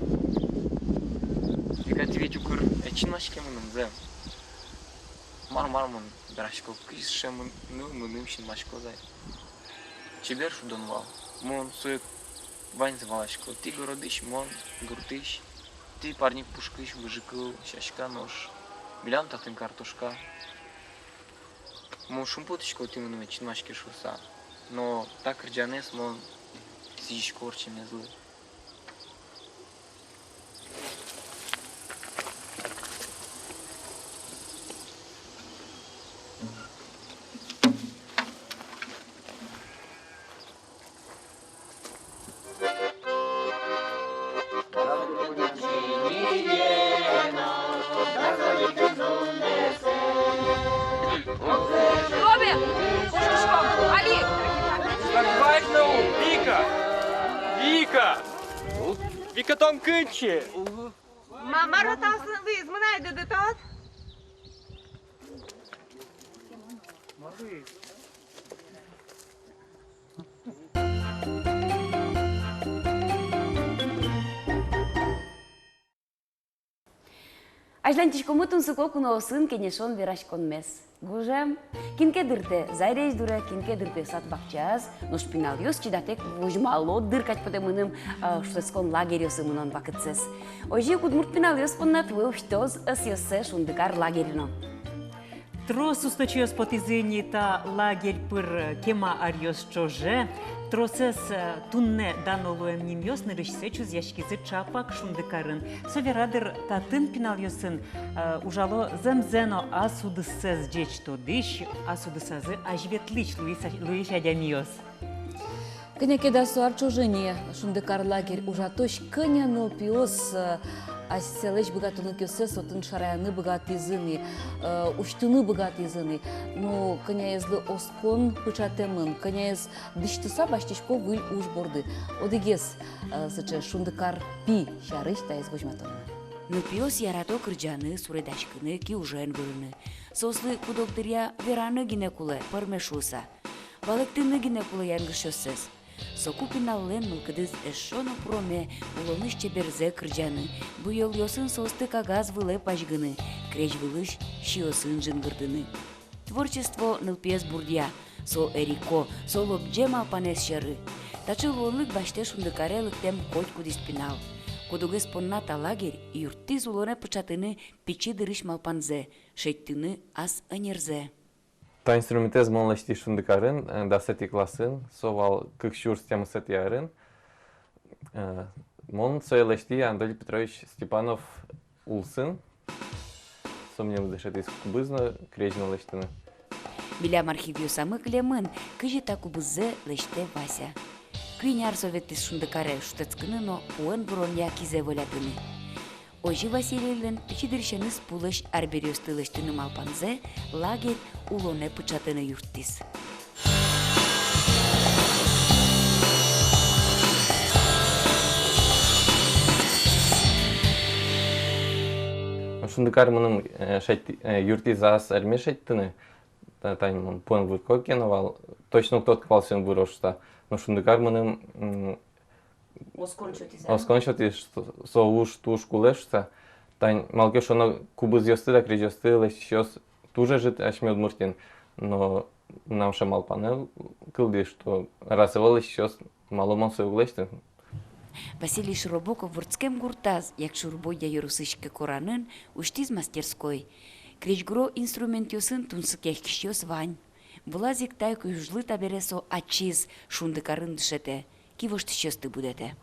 Вика, тӥ ведь укыр ӧз синмаське мыным, зэм. Мар-мар мон верасько, кызьы сыӵе мын-, ныл мыным синмаськоз ай. Чебер шудон вал. Мон сое ваньзэ валасько. Тӥ городысь, мон гуртысь. Тӥ парник пушкысь, выжыкыл сяська, нош милям татын картошка. Мон шумпотӥсько, тӥ мыным ӧз синмаське шуыса. Но та кырӟанэз мон сӥзисько ортчемезлы. Роберт! Кошкиськом! Али! Так, вайт но, Вика! Вика! Вика, тон кытчы? Ма-, мар-о таос луиз, мынайды, дытод? Азьланьтӥськомы тунсыко куноосын кенешон-вераськонмес. Гужем. Кин ке дыртэ зарезь дуре, кин ке дыртэ сад-бакчаяз, нош пиналъёс чидатэк возьмало дыр кадь потэ мыным, а, шутэтскон лагерьёсы мынон вакытсэс. Озьы ик удмурт пиналъёс понна туэ усьтоз ӧсъёссэ «Шундыкар» лагерь но. Трос усточиос потӥзы ини та лагерь пыр кема аръёс ӵоже. Тросэз, э, туннэ дано луэм нимъёс нырысьсэ чузъяськизы ӵапак Шундыкарын. Со вера, дыр, татын пиналъёсын, э, ужало зэмзэ но ас удыссэс ӟеч тодӥсь, ас удысазы азьветлӥсь луись, луись адямиос. Кӧня ке дасо ар ӵоже ини «Шундыкар» лагерь ужатозь, кӧня нылпиос, э, асьсэлэсь быгатонлыкъёссэс отын шараяны быгатӥзы ни, э, усьтыны быгатӥзы ни. Ну, кӧняезлы оскон пыӵатэмын, кӧняез дӥсьтыса басьтӥсько выль уж борды. Одӥгез, э, сыӵе «Шундыкар» пи сярысь таиз возьматонмы. Нылпиос ярато кырӟаны, суредаськыны, киужен вырыны. Соослы куд-ог дыръя вераны гинэ кулэ, пӧрме шуыса. Валэктыны гинэ кулэ янгышъёссэс. Соку пиналлэн мылкыдыз эшшо но пуроме улонысь чеберзэ кырӟаны, буёлъёсын соосты кагаз вылэ пазьгыны, крезь вылысь сиосын жингыртыны. Творчество нылпиез бурдъя, со эрико, со лобӟе малпанэз сьӧры. Таӵе луонлык басьтэ «Шундыкаре» лыктэм котькудӥз пинал. Куд-огез понна та лагерь юрттӥз улонэ пыӵатыны пичи дырысь малпанзэ, шедьтыны ас ӧнерзэ. Та инструментэз мон лэсьтӥ Шундыкарын, э, дасэтӥ классын, со вал кык сюрс тямысэтӥ арын. Э, мон сое лэсьтӥ Анатолий Петрович Степанов улсын. Со мыным дышетӥз кубыз но, крезь но лэсьтыны. Милям архивъёсамы кылемын, кызьы та кубыззэ лэсьтэ Вася. Куинь ар со ветлӥз Шундыкаре шутэтскыны но пуэн выронъя кизэ волятыны. Озьы Василийлэн пичи дырысеныз пулэсь арбериосты лэсьтыны малпанзэ лагерь улонэ пыӵатыны юрттӥз. Шундыкар мыным, э, шедьт-, э, юрттӥз ас арбери шедьтыны. Та-, тани мон пуэн вырко ке но вал, точно уг тодӥськы вал, сен выро шуыса. Но Шундыкар мыным, м, оскон сётӥз, а? Оскон сётӥз, что со уж туж кулэ шуыса. Тани малы ке шуоно, кубызъёсты да крезьёсты лэсьтӥсьёс туж ӧжыт асьме Удмуртиын. Но мынам сыӵе малпанэ кылдӥз, что раз ӧвӧл лэсьтӥсьёс, малы мон сое уг лэсьты. Василий Широбоков вордскем гуртаз, Якшур-Бӧдья ёросысь Кекоранын, усьтӥз мастерской. Крезьгуро инструментъёсын тунсыкъяськисьёс вань. Вылаз ик та ик ужлы табере со ачиз Шундыкарын дышетэ, кивоштӥсьёсты будэтэ.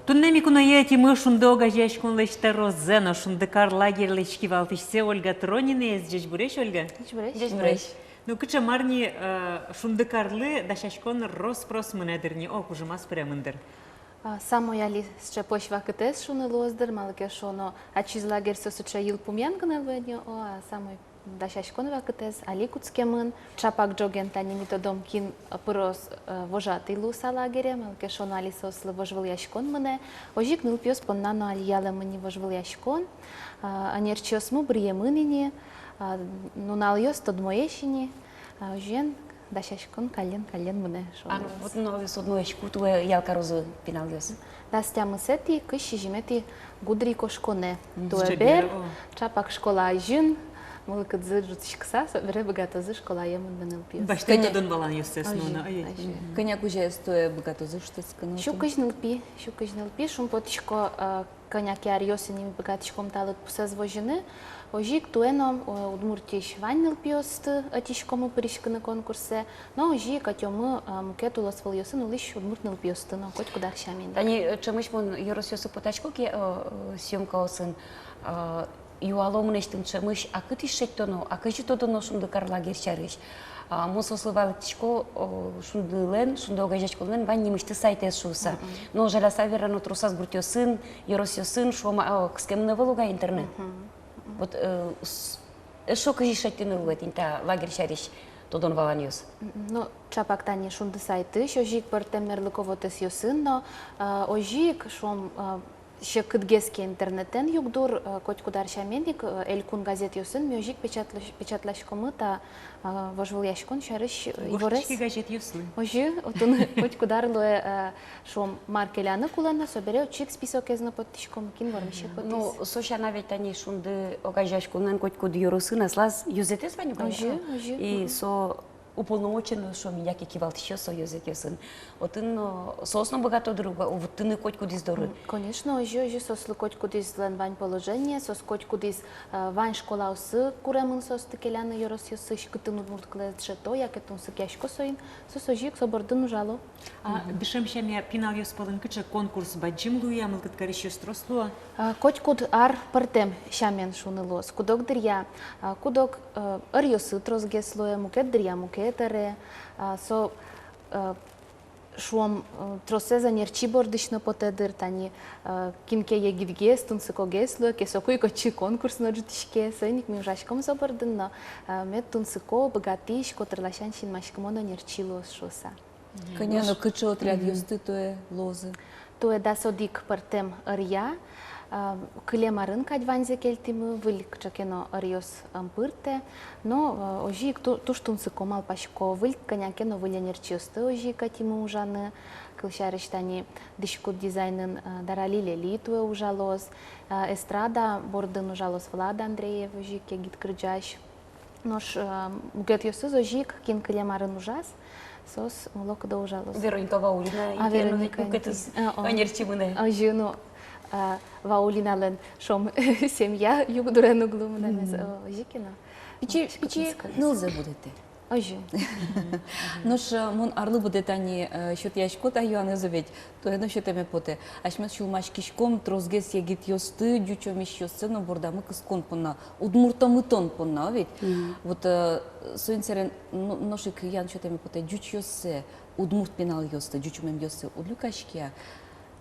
Туннэ ми куное ӧтимы «Шунды» огазеяськонлэсь тӧрозэ но «Шундыкар» лагерьлэсь кивалтӥсьсэ Ольга Тронинаез. Ӟечбуресь, Ольга. Ӟечбуресь. Ӟечбуресь. Ну, кыӵе, мар ни, э, «Шундыкарлы» дасяськон рос-прос мынэ дыр ни, о, кужымаз пыремын дыр. А, самой али сыӵе пӧсь вакытэз шуыны луоз дыр, малы ке шуоно, ачиз лагерь со сыӵе йылпумъян гинэ луэ ни, о, а самой дасяськон вакытэз али кутскемын. Ӵапак ӝоген тани ми тодом, кин, э, пыроз, э, вожатый луыса лагере, малы ке шуоно али соослы вожвылъяськон мынэ. Озьы ик нылпиос понна но али ялэмын ни вожвылъяськон. А, ӧнерчиосмы быръемын ини, а, нуналъёс тодмоесь ини, а, озьыен дасяськон каллен-каллен мынэ, шуом. А, вот нуналъёс тодмоесь, ку туэ ял карозы пиналъёс? Дас тямысэтӥ, кызь сизьыметӥ гудырикошконэ. Мгм. Туэ бер, о, ӵапак школа азьын мылкыдзы ӝутӥськыса, собере быгатозы школае мыныны нылпиос. Басьтэ тодон-валанъёссэс нуыны, озьы, ой, ой. Озьы. Кӧня кузяез туэ быгатозы шутэтскыны? Сю кызь нылпи, сю кызь нылпи, шумпотӥсько, э, кӧня ке аръёсы ини ми быгатӥськом та лыдпусэз возьыны. Озьы ик туэ но, э, Удмуртиысь вань нылпиосты ӧтиськомы пыриськыны конкурсэ. Но озьы ик ӧтёмы, э, мукет улосвылъёсын улӥсь удмурт нылпиосты но котькуд ар сямен. Тани, э, ӵемысь мон ёросъёсы потасько ке, э, э, съёмкаосын, э, юало мынэсьтым ӵемысь: а кытысь шедьтоно, а кызьы тодоно «Шундыкар» лагерь сярысь? А мон соослы валэктӥсько, о, «Шундылэн», «Шунды» огазеяськонлэн вань нимысьтыз сайтэз шуыса. Мгм. Но, жаляса верано, тросаз гуртъёсын, ёросъёсын, шуом, а, о, кыскемын ӧвӧл ук-а интернет. Мгм. Вот, э, с-, эшшо кызьы шедьтыны луэ тӥни та лагерь сярысь тодон-валанъёс? Мгм. Но ӵапак тани «Шунды» сайтысь, озьы ик пӧртэм мерлыко вотэсъёсын но, э, озьы ик, шуом, э, секытгес ке интернетэн югдур, э, котькуд ар сямен ик, э, элькун газетъёсын ми озьы ик печатлась-, печатласькомы та, э, вожвылъяськон сярысь, э, иворез. Гожтӥське газетъёслы. Озьы, отын котькуд ар луэ, э, шуом, мар келяны кулэ но, собере отчы ик списокез но поттӥськом, кин вормисе потӥз. Ну, со сяна ведь тани «Шунды» огазеяськонлэн котькуд ёросын аслаз ёзэтэз вань ук-а? Озьы, озьы. И, мгм, со уполномоченный, шуом, яке кивалтӥсьёс со ёзэтъёсын. Отын но соос но быгато дыр ук-а вуттыны котькудӥз доры? М, конечно, озьы, озьы, соослы котькудӥзлэн вань положение, соос котькудӥз, э, вань школаосы куремын соосты келяны ёросъёсысь, кытын удмурт кылэз дышето яке тунсыкъясько соин, соос озьы ик со бордын ужало. А, мгм, дышем сямен пиналъёс пӧлын кыӵе конкурс бадӟым луэ, мылкыд карисьёс трос луо? А, котькуд ар пӧртэм сямен шуыны луоз. Куд-ог дыръя, а, куд-ог, э, ӧръёсы тросгес луэ, мукет дыръя мукет ӧре. А, со, э, шуом, э, тросэз ӧнерчи бордысь но потэ дыр, тани, э, кин ке егитгес, тунсыкогес луэ ке, соку ик отчы конкурс но ӝутӥське, соин ик ми ужаськом со бордын но, э, мед тунсыко, быгатӥсь, котырласянь синмаськымон ӧнерчи луоз шуыса. Кӧня но, кыӵе отрядъёсты туэ луозы? Туэ дас одӥг пӧртэм ӧръя, а, кылем арын кадь ваньзэ кельтӥмы, выль кыӵе ке но ӧръёс ӧм пыртэ, но, а, озьы ик ту-, туж тунсыко, малпасько, выль кӧня ке но выль ӧнерчиосты озьы ик ӧтимы ужаны, кылсярысь, тани дӥськут дизайнын, а, Дарали Лели туэ ужалоз, а, эстрада бордын ужалоз Влад Андреев, озьы ик егит кырӟась. Нош, э, мукетъёсыз озьы ик, кин кылем арын ужаз, соос мылокыдо ужалозы. Вероника Ваулина, а, ик, Вероника, ну, ведь мукетыз, э, о, ӧнерчи мынэ. Озьы, ну, э, Ваулиналэн, шуом, семья югдурен уг луы мынэмез, мгм, о, озьы ик но. Пичи, пичи нылзэ будэтэ. Озьы. Нош, э, мон арлы быдэ тани, э, сётъясько та юанэз ведь. Туэ но сётэме потэ. Асьмеос сюлмаськиськом тросгес егитъёсты, ӟучомисьёссэ но бордамы кыскон понна, удмуртомытон понна, о ведь? Мгм. Вот, э, соин сэрен, но-, нош ик юан сётэме потэ: ӟучъёссэ, удмурт пиналъёсты, ӟуч умемъёссэ уд люкаське-а?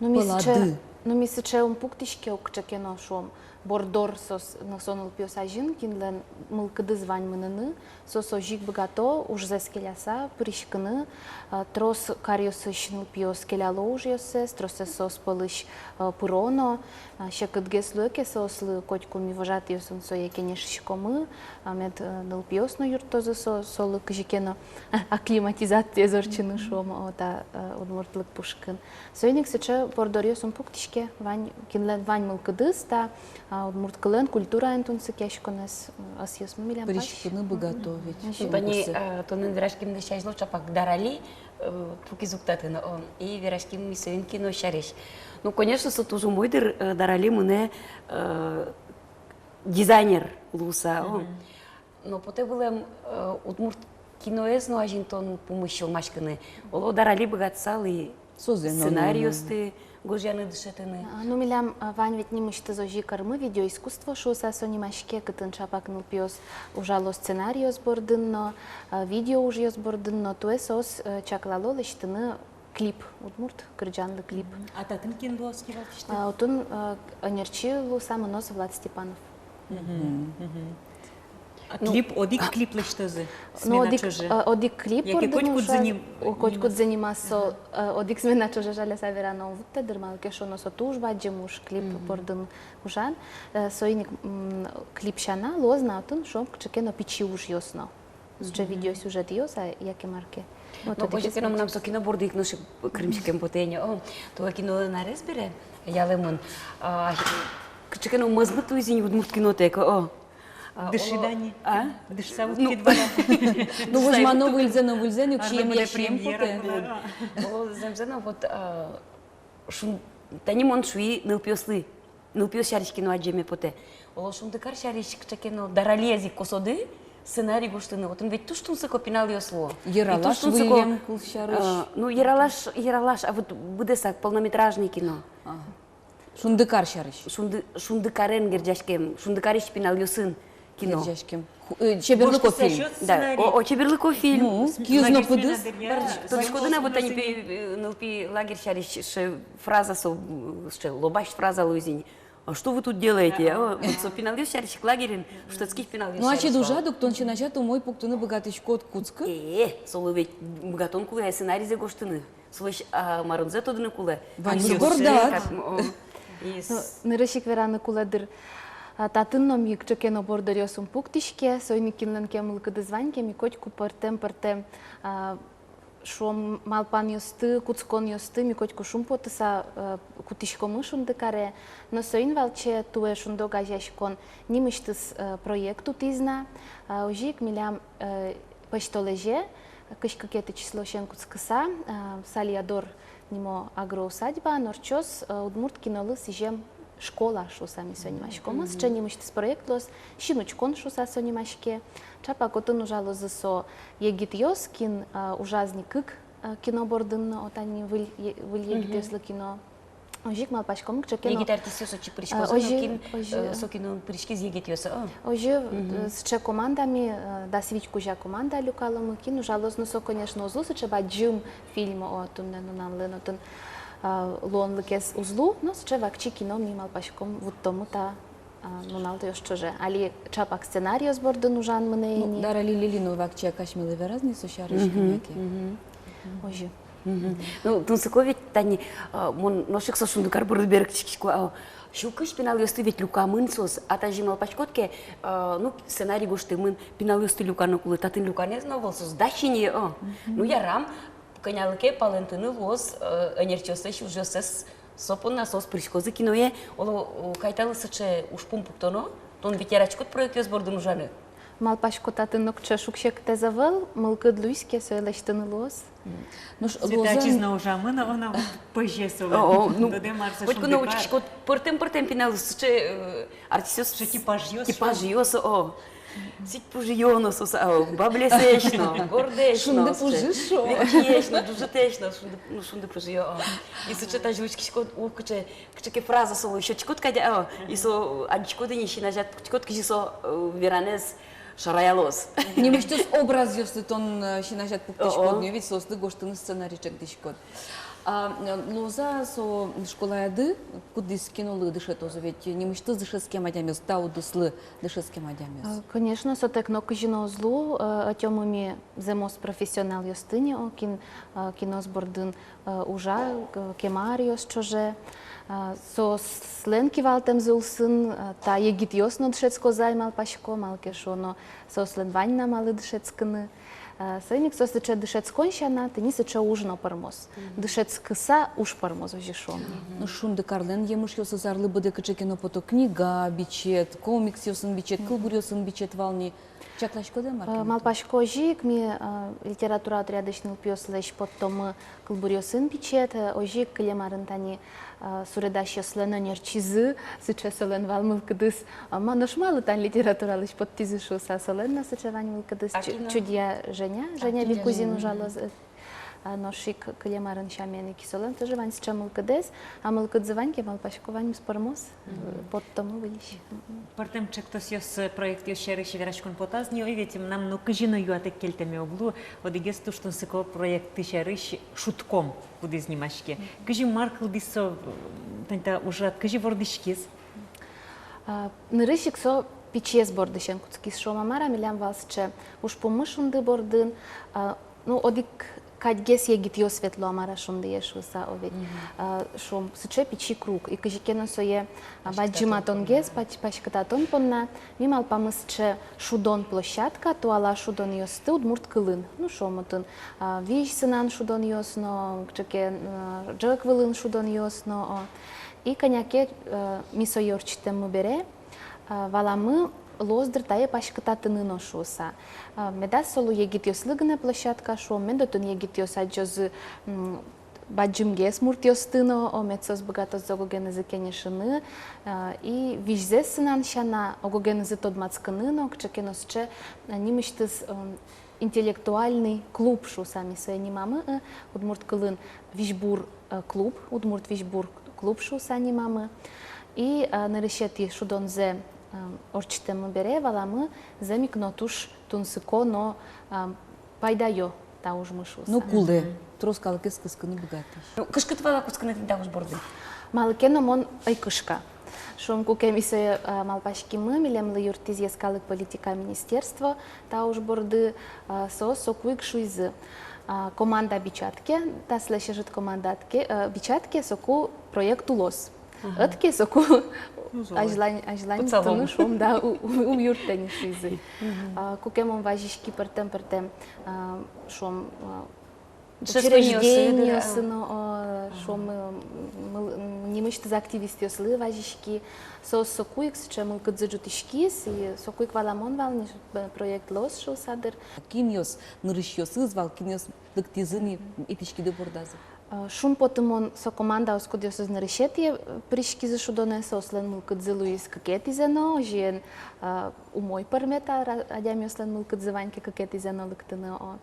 Ну, ми сыӵе, ну, ми сыӵе ум пуктӥське ук, кыӵе ке но, шуом, борддор соос, но со нылпиос азьын, кинлэн мылкыдыз вань мыныны, соос озьы ик быгато ужзэс келяса пыриськыны, а, трос каръёсысь нылпиос келяло ужъёссэс, тросэз соос пӧлысь, а, пыро но, а, секытгес луэ ке соослы, котьку ми вожатыйёсын сое кенешиськомы, а, мед, э, нылпиос но юрттозы со-, солы кызьы ке но акклиматизациез ортчыны, шуом, о, та, э, удмуртлык пушкын. Соин ик сыӵе борддоръёс ум пуктӥське, вань, кинлэн вань мылкыдыз та, а, удмурт кылэн, культураен тунсыкъяськонэз, м, ӧсъёсмы милям пась. Пыриськыны быгато ведь. Мгм. Тани, а, тонэн вераськемлэсь азьло ӵапак Дарали, э, пукиз ук татын, о, и вераським ми соин кино сярысь. Ну, конечно, со туж умой дыр, э, Дарали мынэ, э, дизайнер луыса, о. Мгм. Но потэ вылэм, э, удмурт киноез но азинтон пумысь сюлмаськыны. Оло, Дарали быгатысал и Сценариосты гожъяны дышетыны. А, ну, милям, а, вань ведь нимысьтыз озьы ик ӧрмы, видеоискусство шуыса со нимаське, кытын чапак нылпиос ужало сценариос бордын но, а, видео ужъёс бордын но, туэ соос, э, чаклало лэсьтыны клип, удмурт кырӟанлы клип. Мгм. А татын кин луоз кивалтӥсьты? А, отын, э, ӧнерчи луыса мыноз Влад Степанов. Мгм. Мгм. А клип, одӥг клип лэсьтозы? Ну, смена одӥг, ӵоже, э, одӥг клип яке бордын котькудзы ужа-, ним-, о, котькудзы нимаз со, э, одӥг смена ӵоже, жаляса верано, ум вуттэ дыр, малы ке шуоно, со туж бадӟым уж, клип бордын ужан. Э, соин ик, м, клип сяна луоз на отын, шуом, кыӵе ке но пичи ужъёс но. Сыӵе видеосюжетъёс-а, яке мар ке. Вот. Но озьы ке но, мынам со кино борды ик нош ик кырымтӥськеме потэ ини. О, туэ кинолэн арез бере, ялэмын. А, кыӵе ке но мӧзмыт луиз ини удмурт кинотэк, о. А, дышид-а ни? А? Дышса вуттӥд вал-а? Ну, возьмано выльзэ но выльзэ но, ик сием-я сием потэ. О, зэмзэ но, вот, а, шун-, тани мон шуи нылпиослы, нылпиос сярысь кино адӟеме потэ. Оло, «Шундыкар» сярысь кыӵе ке но, Даралиез ик косоды сценарий гожтыны, отын ведь туж тунсыко пиналъёс луо. Ералаш, туж тунсыко выллем кыл сярысь. Э, ну, Ералаш, Ералаш, а вот быдэсак полнометражный кино. Ага. «Шундыкар» сярысь. Шунды-, Шундыкарен герӟаськем, Шундыкарысь пиналъёсын кино. Герӟаськем. Ху-, э, чеберлыко фильм. Да, о, о, чеберлыко фильм. Ну, киыз но пыдыз. Тодӥськоды на, вот тани пи-, э, нылпи лагерь сярысь сыӵе фраза со, м, сыӵе лобась фраза луиз ини. «А что вы тут делаете?» О, вот со пиналъёс сярысь ик, лагерьын шутэтскись пиналъёс сярысь. Ну, ачид ужад ук, тон син азяд умой пуктыны быгатӥськод кутскы. Э, солы ведь быгатон кулэ ай сценаризэ гожтыны. Солэсь, а, марынзэ тодыны кулэ. Ваньмыз бордад. Как, м, о. Ну, нырысь ик вераны кулэ дыр. А, татын но ми кыӵе ке но борддоръёс ум пуктӥське, соин ик кинлэн ке мылкыдыз вань ке, ми котьку пӧртэм-пӧртэм, а, шуом, малпанъёсты, кутсконъёсты ми котьку шумпотыса, э, кутӥськомы «Шундыкаре». Но соин валче туэ «Шунды» огазеяськон нимысьтыз, э, проект утӥз на, э, озьы ик милям, э, пӧсьтолэзе, кызь кыкетӥ числосен кутскыса, э, Салья-Дор нимо агроусадьбаын ортчоз, э, удмурт кинолы сӥзем школа шуыса ми сое нимаськомы. Мгм. Сыӵе нимысьтыз проект луоз, «Синучкон» шуыса со нимаське. Чапак отын ужалозы со егитъёс, кин, э, ужаз ни кык, э, кино бордын но, о, тани выль е-, выль егитъёслы кино. Озьы ик малпаськомы, кыӵе ке но егит артистъёс отчы пыриськозы, э, озьы, но кин, озьы, э, со киноын пыриськиз егитъёс, а? Озьы, мгм, э, сыӵе командами, э, дас вить кузя команда люкаломы, кин ужалоз, но со, конечно, уз лу сыӵе бадӟым фильм, о, туннэ нуналлэн отын, а, луонлыкез уз лу, но сыӵе вакчи кино ми малпаськом, вуттомы та, а, нуналъёс ӵоже. Али чапак сценариос бордын ужан мынэ ини. Ну, Дарали Лилин но вакчияк асьмелы вераз ни со сярысь, мгм, кӧня ке. Мгм. Озьы. Мгм. Ну, тунсыко ведь тани, а, мон нош ик со «Шундыкар» борды берыктӥськисько, а, сю кызь пиналъёсты ведь люкамын соос, а тазьы малпаськод ке, а, ну, сценарий гожтэмын, пиналъёсты люкано кулэ, татын люканэз но ӧвӧл, соос дась ини, о. Мгм. Ну, ярам, кӧнялы ке палэнтыны луоз, э, ӧнерчиослэсь ужъёссэс, со понна соос пыриськозы киное, оло, о, кайталы сыӵе ужпум пуктоно, тон ведь яратӥськод проектъёс бордын ужаны. Малпасько, татын нокыӵе шуг-секытэз ӧвӧл, мылкыд луиз ке, сое лэсьтыны луоз. Мгм. Нош Светлана Лоза ачиз но ужамын, она вот пӧзе солы. О, о, ну, хоть куно учкиськод, пӧртэм-пӧртэм пиналъёс, сыӵе, э, артистъёс, сыӵе типажъёс, типажъёс, о. Сить пужыё но соос, о, баблесэсь но, гордэсь но, шунды пужысь но, векчиесь но, ӝужытэсь но, шунды, ну, шунды пужыё, о. И сыӵе тазьы учкиськод, о, кыӵе, кыӵе ке фраза солы сётӥськод кадь, о, и со, э, адӟиськод ини, син азяд пуктӥськод, кызьы со, э, веранэз шараялоз. Нимысьтыз образъёсты тон, э, син азяд пуктӥськод, о-о, но ведь соослы гожтыны сценарий чектӥськод. А, э, Лоза, со школаяды, кудӥз кинолы дышетозы, ведь нимысьтыз дышетскем адямиос, та удыслы дышетскем адямиос. Э, конечно, сотэк нокызьы но уз лу, э, ӧтёмы ми зэмос профессионалъёсты ни, о, кин, э, киноос бордын, э, ужа, э, кема аръёс ӵоже. Э, соослэн кивалтэмзы улсын, э, та егитъёс но дышетскозы ай, малпасько, малы ке шуоно, соослэн вань на малы дышетскыны. Э, соин ик со сыӵе дышетскон сяна, тӥни сыӵе уж но пӧрмоз. Мгм. Дышетскыса уж пӧрмоз, озьы шуом. Мгм. Ну, «Шундыкарлэн» емышъёсыз арлы быдэ кыӵе ке но пото: книга бичет, комиксъёсын бичет, мгм, кылбуръёсын бичет вал ни. Чакласькод-а, мар ке но? Э, малпасько, озьы ик ми, э, литература отрядысь нылпиослэсь поттомы кылбуръёсын бичет, э, озьы ик кылем арын тани, э, суредасьёслэн ӧнерчизы, сыӵе солэн вал мылкыдыз, а, ма, нош малы тани литературалэсь поттӥзы шуыса, солэн но сыӵе вань мылкыдыз. А чу-, кин? Чудья Женя, а, Женя Бикузин, Женя ужалоз, э, А нош ик кылем арын сямен ик солэн тоже вань сыӵе мылкыдэз, а мылкыдзы вань ке, малпасько, ваньмыз пӧрмоз, э, поттомы выльысь. Пӧртэм ӵектосъёс, э, проектъёс сярысь вераськон потаз ни, ой, ведь мынам но кызьы но юатэк кельтэме уг лу, одӥгез туж тунсыко проект сярысь, «Шудком» кудӥз нимаське. Кызьы, мар кылдӥз со, м, тани та ужрад кызьы вордӥськиз? А, нырысь ик со пичиез бордысен кутскиз, шуом-а, мар-а, милям вал сыӵе ужпуммы «Шунды» бордын, а, ну, одӥг кадьгес егитъёс ветло-а, мар-а, «Шундые» шуыса, о ведь. А, шуом, сыӵе пичи круг. И кызьы ке но сое, а, бадӟыматонгес, пась-, паськытатон понна, ми малпамы сыӵе шудон площадка, туала шудонъёсты удмурт кылын. Ну, шуом, отын, а, визь сынан шудонъёс но, кыӵе ке, а, ӝӧк вылын шудонъёс но, о. И кӧня ке, э, ми сое ортчытэммы бере, э, валамы, луоз дыр тае паськытатыны но шуыса. Э, медаз со луы егитъёслы гинэ площадка, шуом, мед отын егитъёс адӟозы, м, бадӟымгес муртъёсты но, о, мед соос быгатозы ог-огенызы кенешыны, э, и визьзэс сынан сяна, ог-огенызы тодматскыны но, кыӵе ке но сыӵе, э, нимысьтыз, м, интеллектуальный клуб шуыса ми сое нимамы, э, удмурт кылын «Визьбур», э, клуб, «Удмурт визьбур» клуб шуыса нимамы. И, э, нырысетӥ шудонзэ, э, ортчытэммы бере, валамы, зэм ик но туж тунсыко но, э, пайдаё та ужмы шуыса. Ну, кулэ, трос калыкез кыскыны быгатӥсь. Ну, кышкыт вал-а кутскыны тӥни та уж борды? Малы ке но мон ӧй кышка. Шуом, куке ми сое, э, малпаськимы, милемлы юрттӥз йӧскалык политика министерство та уж борды, э, соос соку ик шуизы: а, команда бичатке, таслэсь ӧжыт команда ӧд ке, э, бичатке, соку проект улоз. Ага. Ӧд ке, соку азьлань, азьлань туннэ, шуом, да, у-, у-, ум юрттэ ни шуизы. А, куке мон вазиськи пӧртэм-пӧртэм, а, шуом, а, учреждениосы но, о, шуом, м, мыл-, м, нимысьтыз активистъёслы вазиськи. Соос соку ик сыӵе мылкыдзы ӝутӥськиз, и соку ик валамон вал ни, э, проект луоз шуыса дыр. Кинъёс нырысьёсыз вал, кинъёс лыктӥзы ни, итӥськиды бордазы? Э, шумпотымон, со командаос, кудъёсыз нырысетӥ, э, пыриськизы шудонэ, соослэн мылкыдзы луиз кыкетӥзэ но, озьыен, э, умой пӧрме та ра-, адямиослэн мылкыдзы вань ке кыкетӥзэ но лыктыны, о.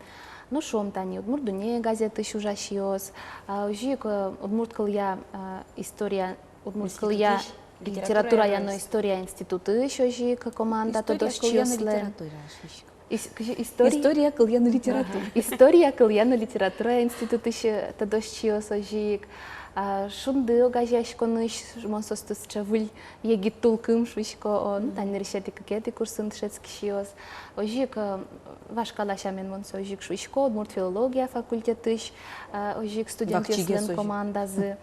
Ну, шуом, тани «Удмурт дунне» газетысь ужасьёс, а, озьы ик, э, удмурт кылъя, э, история, удмурт кылъя, литературая но история институтысь озьы ик команда тодосчиослэн. История кылъя но литература. История кылъя но литература. Ага. История кылъя но литература институтысь, э, тодосчиос озьы ик. А, «Шунды» огазеяськонысь, мон соосты сыӵе выль егит тулкым шуисько, о, ну, тани нырысетӥ, кыкетӥ курсын дышетскисьёс. Озьы ик, э, вашкала сямен мон сое озьы ик шуисько, удмурт филология факультетысь, э, озьы ик студентъёслэн командазы.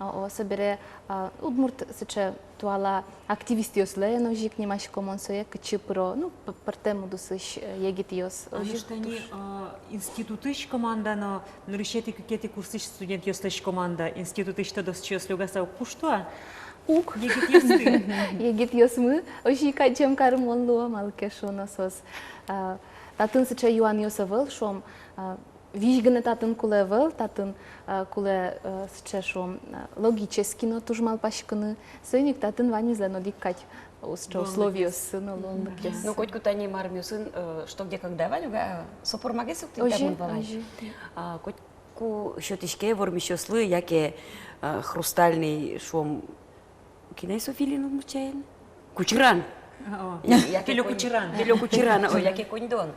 О, о, собере, а, удмурт сыӵе туала активистъёслэн озьы ик нимасько мон сое, кытчы пыро, ну, п-, пӧртэм удысысь, э, егитъёс. А озьы ик тани, туж, а, институтысь команда но нырысетӥ, кыкетӥ курсысь студентъёслэсь команда институтысь тодосчиослы угось-а, уг кушты-а? Уг. Егитъёсты. Егитъёсмы озьы ик адӟем карымон луо, малы ке шуоно соос, а, татын сыӵе юанъёс ӧвӧл, шуом, а, визь гинэ татын кулэ ӧвӧл, татын, э, кулэ, э, сыӵе, шуом, э, логически но туж малпаськыны. Соин ик татын ваньмызлэн одӥг кадь, э, сыӵе условиоссы но, луонлыкъёссы. Ну, котьку тани мармиосын, э, «Что? Где? Когда?» вань ук, а, со пӧрмагес ук тӥни та мон валай. Озьы, озьы. А, котьку сётӥське вормисьёслы яке, э, хрустальный, шуом, кин ай со Филин удмурт сямен? Кучыран. О, яке пелё конь-, кучыран. Пелё кучыран, о, яке коньдон.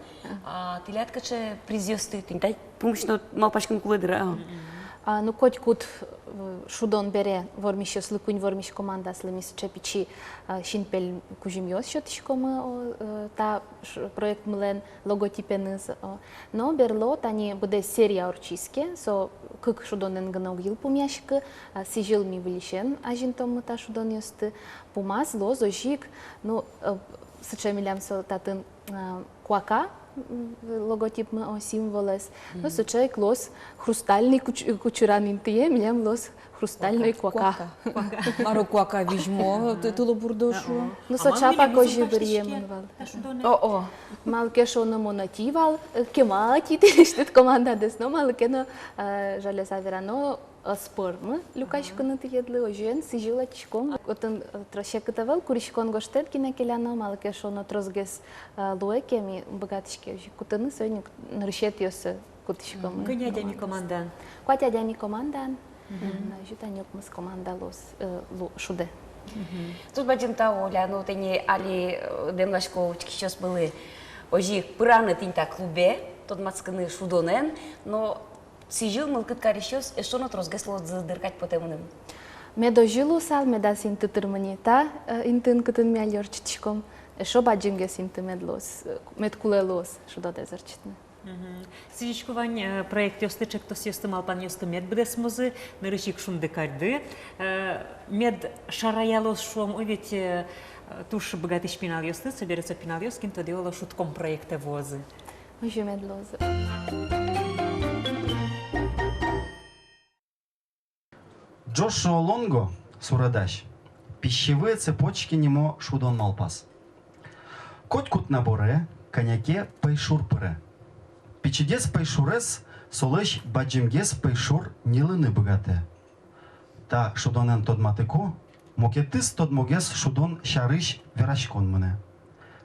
А тӥляд кыӵе призъёсты, тӥни та пумысь но малпаськыны кулэ дыр, а? А, ну, котькуд, э, шудон бере вормисьёслы, куинь вормись командаослы ми сыӵе пичи, э, синпель кузьымъёс сётӥськомы, о, э, та ш-, проектмылэн логотипеныз, о. Но берло тани быдэс серия ортчиз ке, со кык шудонэн гинэ уг йылпумъяськы, а, сӥзьыл ми выльысен азинтомы та шудонъёсты, пумаз луоз озьы ик, ну, э, сыӵе милям со татын, э, куака, м, логотипмы, о, символэз, ну, сыӵе ик луоз хрустальный куч-, кучыран интые, милям луоз хрустальной куака. Куака. Куака. Мар-о, куака визьмо, ты-, тылобурдо шуо. Ну, со чапак озьы быръемын вал. О-о. Малы ке шуоно, мон ӧти вал, э, кема ӧти тӥлесьтыд командадэс но, малы ке но, э, жаляса верано, ӧз пӧрмы люкаськыны тӥледлы, озьыен сӥзьыл ӧтиськом. Отын, э, тро-, секыт ӧвӧл, куриськон гожтэт гинэ келяно, малы ке шуоно, тросгес, э, луэ ке, ми быгатӥське озьы кутыны, соин ик нырысетӥосыз Кутӥськом. Кӧня адями командаын? Куать адями командаын. Мгм. М, озьы тани укмыс команда луоз, э, лу-, шудэ. Мгм. Туж бадӟым тау, Оля, ну, тӥни али, э, дэмласько учкисьёсмылы озьы ик пыраны тӥни та клубе, тодматскыны шудонэн, но сӥзьыл мылкыд карисьёс эшшо но тросгес луозы дыр кадь потэ мыным. Мед озьы луысал, медаз инты тырмы ни та, э, интыын, кытын ми али ортчытӥськом, эшшо бадӟымгес инты мед луоз, э, мед кулэ луоз шудодэз ортчытыны. Мгм. Сӥзисько вань, э, проектъёсты, ӵектосъёсты, малпанъёсты мед быдэсмозы, нырысь ик шунды карьды, э, мед шараялоз, шуом, о, ведь, э, туж быгатӥсь пиналъёсты, собере со пиналъёс, кин тодэ, оло, шудком проектэ вуозы. Озьы мед луозы. Джошуа Лонго, суредась, «Пищевые цепочки» нимо шудон малпаз. Котькуд наборе кӧня ке пӧйшур пыре. Пичигес пӧйшурез солэсь бадӟымгес пӧйшур ньылыны быгатэ. Та шудонэн тодматыку, мукетыз тодмогес шудон сярысь вераськон мынэ.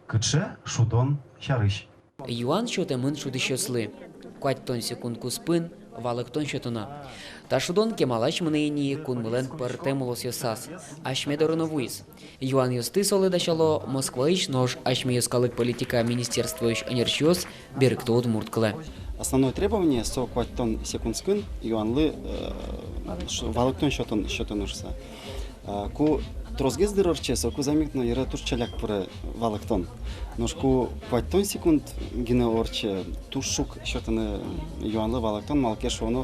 Кыӵе шудон сярысь? Юан сётэмын шудӥсьёслы. Куатьтон секунд куспын валэктон сётоно. Та шудон кемалась мынэ ини кунмылэн пӧртэм улосъёсаз. Асьме доры но вуиз. Юанъёсты солы дасяло Москваысь, нош асьме йӧскалык политика министерствоысь ӧнерчиос берыкто удмурт кылэ. Основное требование со куатьтон секундскын юанлы, э, ш-, валэктон сётон, сётон шуса. А, ку тросгес дыр ортче, соку замик но йыре туж ӵаляк пыре валэктон. Нош ку куатьтон секунд гинэ ортче, туж шуг сётыны юанлы валэктон, малы ке шуоно,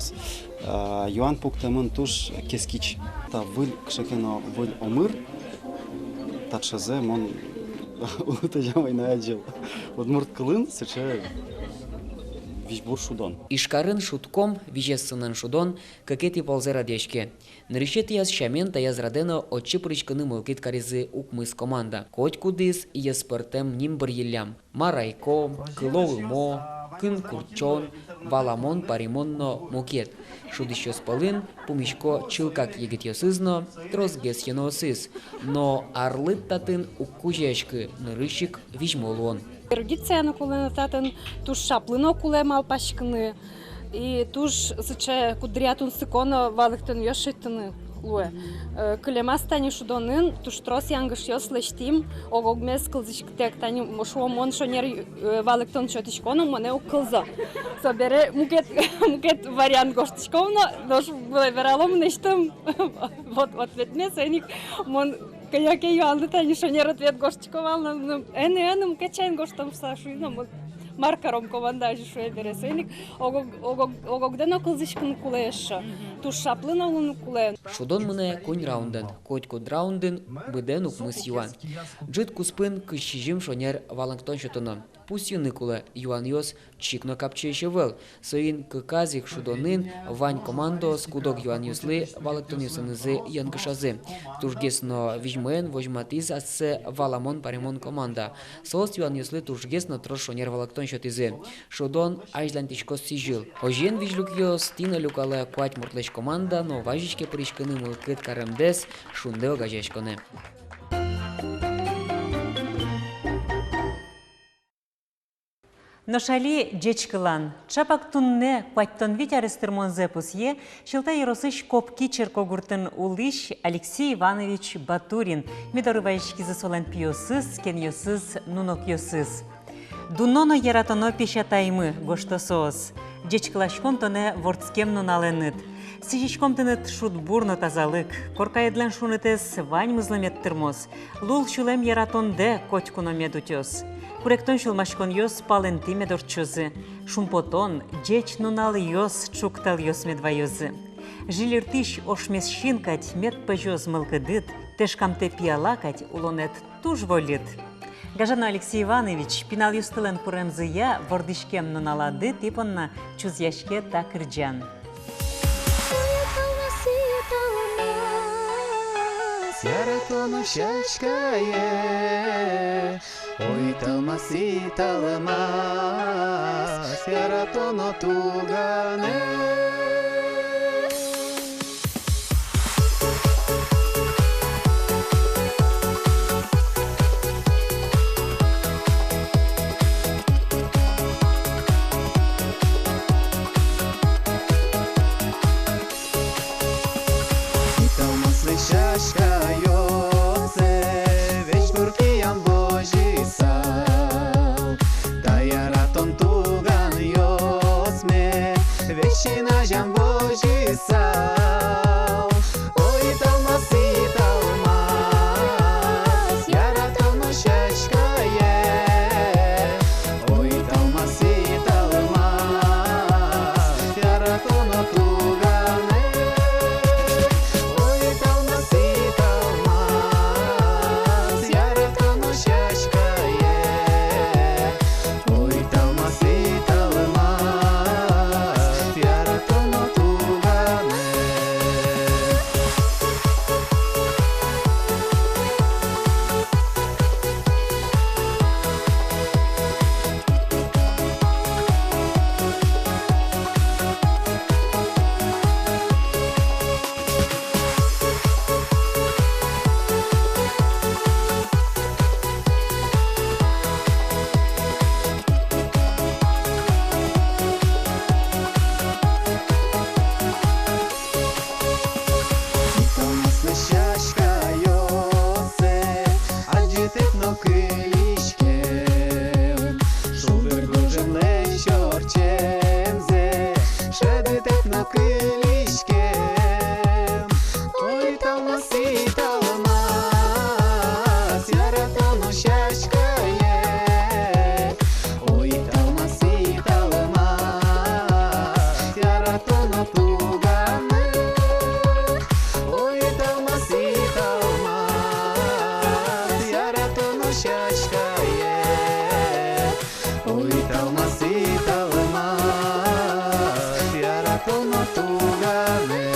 а, юан пуктэмын туж кескич. Та выль кыӵе ке но выль омыр, таӵезэ мон улытозяма ӧй на адӟыл. Удмурт кылын сыӵе визьбур шудон. Ижкарын шудком, визьсэнэн шудон, кыкетӥ ползэ радъяське. Нырысетӥяз сямен, таяз радэ но отчы пыриськыны мылкыд каризы укмыс команда. Котькудӥз йӧспӧртэм ним бырйиллям: «Марайко», «Кыло-умо», «Кын куртчон», «Валамон-паремон» но мукет. Шудӥсьёс пӧлын пумисько чылкак егитъёсыз но, тросгес ёносыз. Но арлыд татын уг кузёяськы, нырысь ик визьмо луон. Эрудицияны кулэ но татын, туж шаплы но кулэ малпаськыны. И туж сыӵе куддыръя тунсыко но валэктонъёс шедьтыны луэ. Э, кылемаз тани шудонын туж трос янгышъёс лэсьтӥм, ог-огмес кылзӥськытэк, тани, м, шуом, мон шонер, э, валэктон сётӥсько но, монэ уг кылзо. Собере мукет, мукет вариант гожтӥськом но, нош вылэ верало мынэсьтым. Вот, вот ведь ме соин ик, мон кӧня ке юанлы тани шонер ответ гожтӥсько вал но, но, эн, эн, мукет сямен гожтом шуса шуи но, мон мар каром, команда озьы шуэ бере. Соин ик ог-ог, ог-ог, ог-огдэ но кылзӥськыны кулэ эшшо. Мгм. Туж шаплы но луыны кулэ. Шудон мынэ куинь раундэн, котькуд раундын быдэн укмыс юан. Ӝыт куспын кызь сизьым шонер валэктон сётоно. Пусйыны кулэ, юанъёс чик но капчиесь ӧвӧл. Соин кыказ ик шудонын вань командаос куд-ог юанъёслы валэктонъёсынызы янгышазы. Тужгес но визьмоен возьматӥз ассэ «Валамон-паремон» команда. Соос юанъёслы тужгес но трос шонер валэктон сётӥзы. Шудон азьланьтӥськоз сӥзьыл. Озьыен, визьлюкъёс, тӥ но люкалэ куать муртлэсь команда но вазиське пыриськыны мылкыд каремдэс шунды огазеяськонэ. Нош али ӟеч кылан. Чапак туннэ, куатьтон вить арес тырмонзэ пусъе, Сьӧлта ёросысь Копки черкогуртын улӥсь Алексей Иванович Батурин. Ми доры вазиськизы солэн пиосыз, кенъёсыз, нунокъёсыз. «Дуно но яратоно песятаймы», — гожто соос. Ӟечкыласьком тонэ вордскем нуналэныд. Сӥзиськом тыныд шудбур но тазалык. Коркаедлэн шунытэз ваньмызлы мед тырмоз. Лул-сюлэм яратондэ котьку но мед утёз. Куректон сюлмаськонъёс палэнтӥ мед ортчозы. Шумпотон, ӟеч нуналъёс, ӵукталъёс мед ваёзы. Жильыртӥсь ошмес син кадь мед пӧзёз мылкыдыд, тэшкамтэ пияла кадь улонэд туж вольыт. Гажано Алексей Иванович, пиналъёстылэн куремзыя вордӥськем нуналады тӥ понна чузъяське та кырӟан. Ой, тылмас, тылмас, яратоно сяськае. Ой, тылмас, тылмас, яратоно туганэ. Чисал, ой, талмасы, талмас, яратоно сяськае. Ой, талмасы, талмас, яратоно тугане. Ой, талмасы, талмас, яратоно сяськае. Ой, талмасы, талмас, яратоно тугане. Талмаслэсь сяськаоссэ адӟытэк но кылиськем, шулдыр гожъямлэсь ортчемзэ шӧдытэк но кылиськем. Ой, талмасы, талмас, яратоно сяськае. Ой, талмасы, талмас, яратоно тугане. Ой, талмасы, талмас, яратоно сяськае. Ой, талмасы, талмас, яратоно тугане.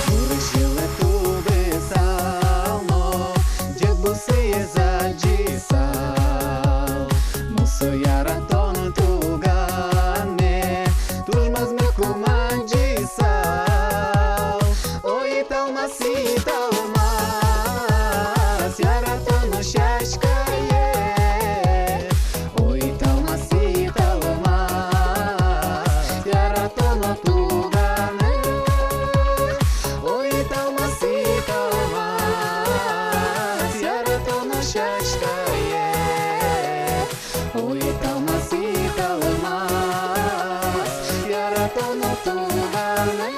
Гурезь йылэ тубысал но, ӟег бусыез адӟысал, мусо яратон туганме туж мӧзме кумадӟысал. Ой, талмасы, талмас, яратоно сяськае. Ой, талмасы, талмас, яратоно тугане. Ой, талмасы, талмас, яратоно сяськае. Ой, талмасы, талмас, яратоно тугане.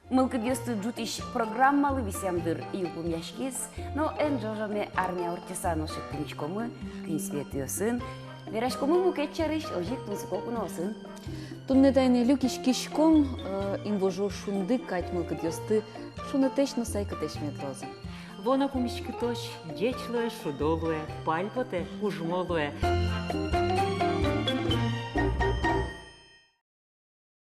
Мылкыдъёсты ӝутӥсь программалы висъям дыр йылпумъяськиз, но эн ӝожоме, арня ортчыса нош ик тынӥськомы куинь светъёсын, вераськомы мукет сярысь озьы ик тунсыко куноосын. Туннэ таин люкиськиськом, э, инвожо шунды кадь мылкыдъёсты шунытэсь но сайкытэсь мед луозы. Вуоно пумиськытозь ӟеч луэ, шудо луэ, пальпотэ, кужмо луэ.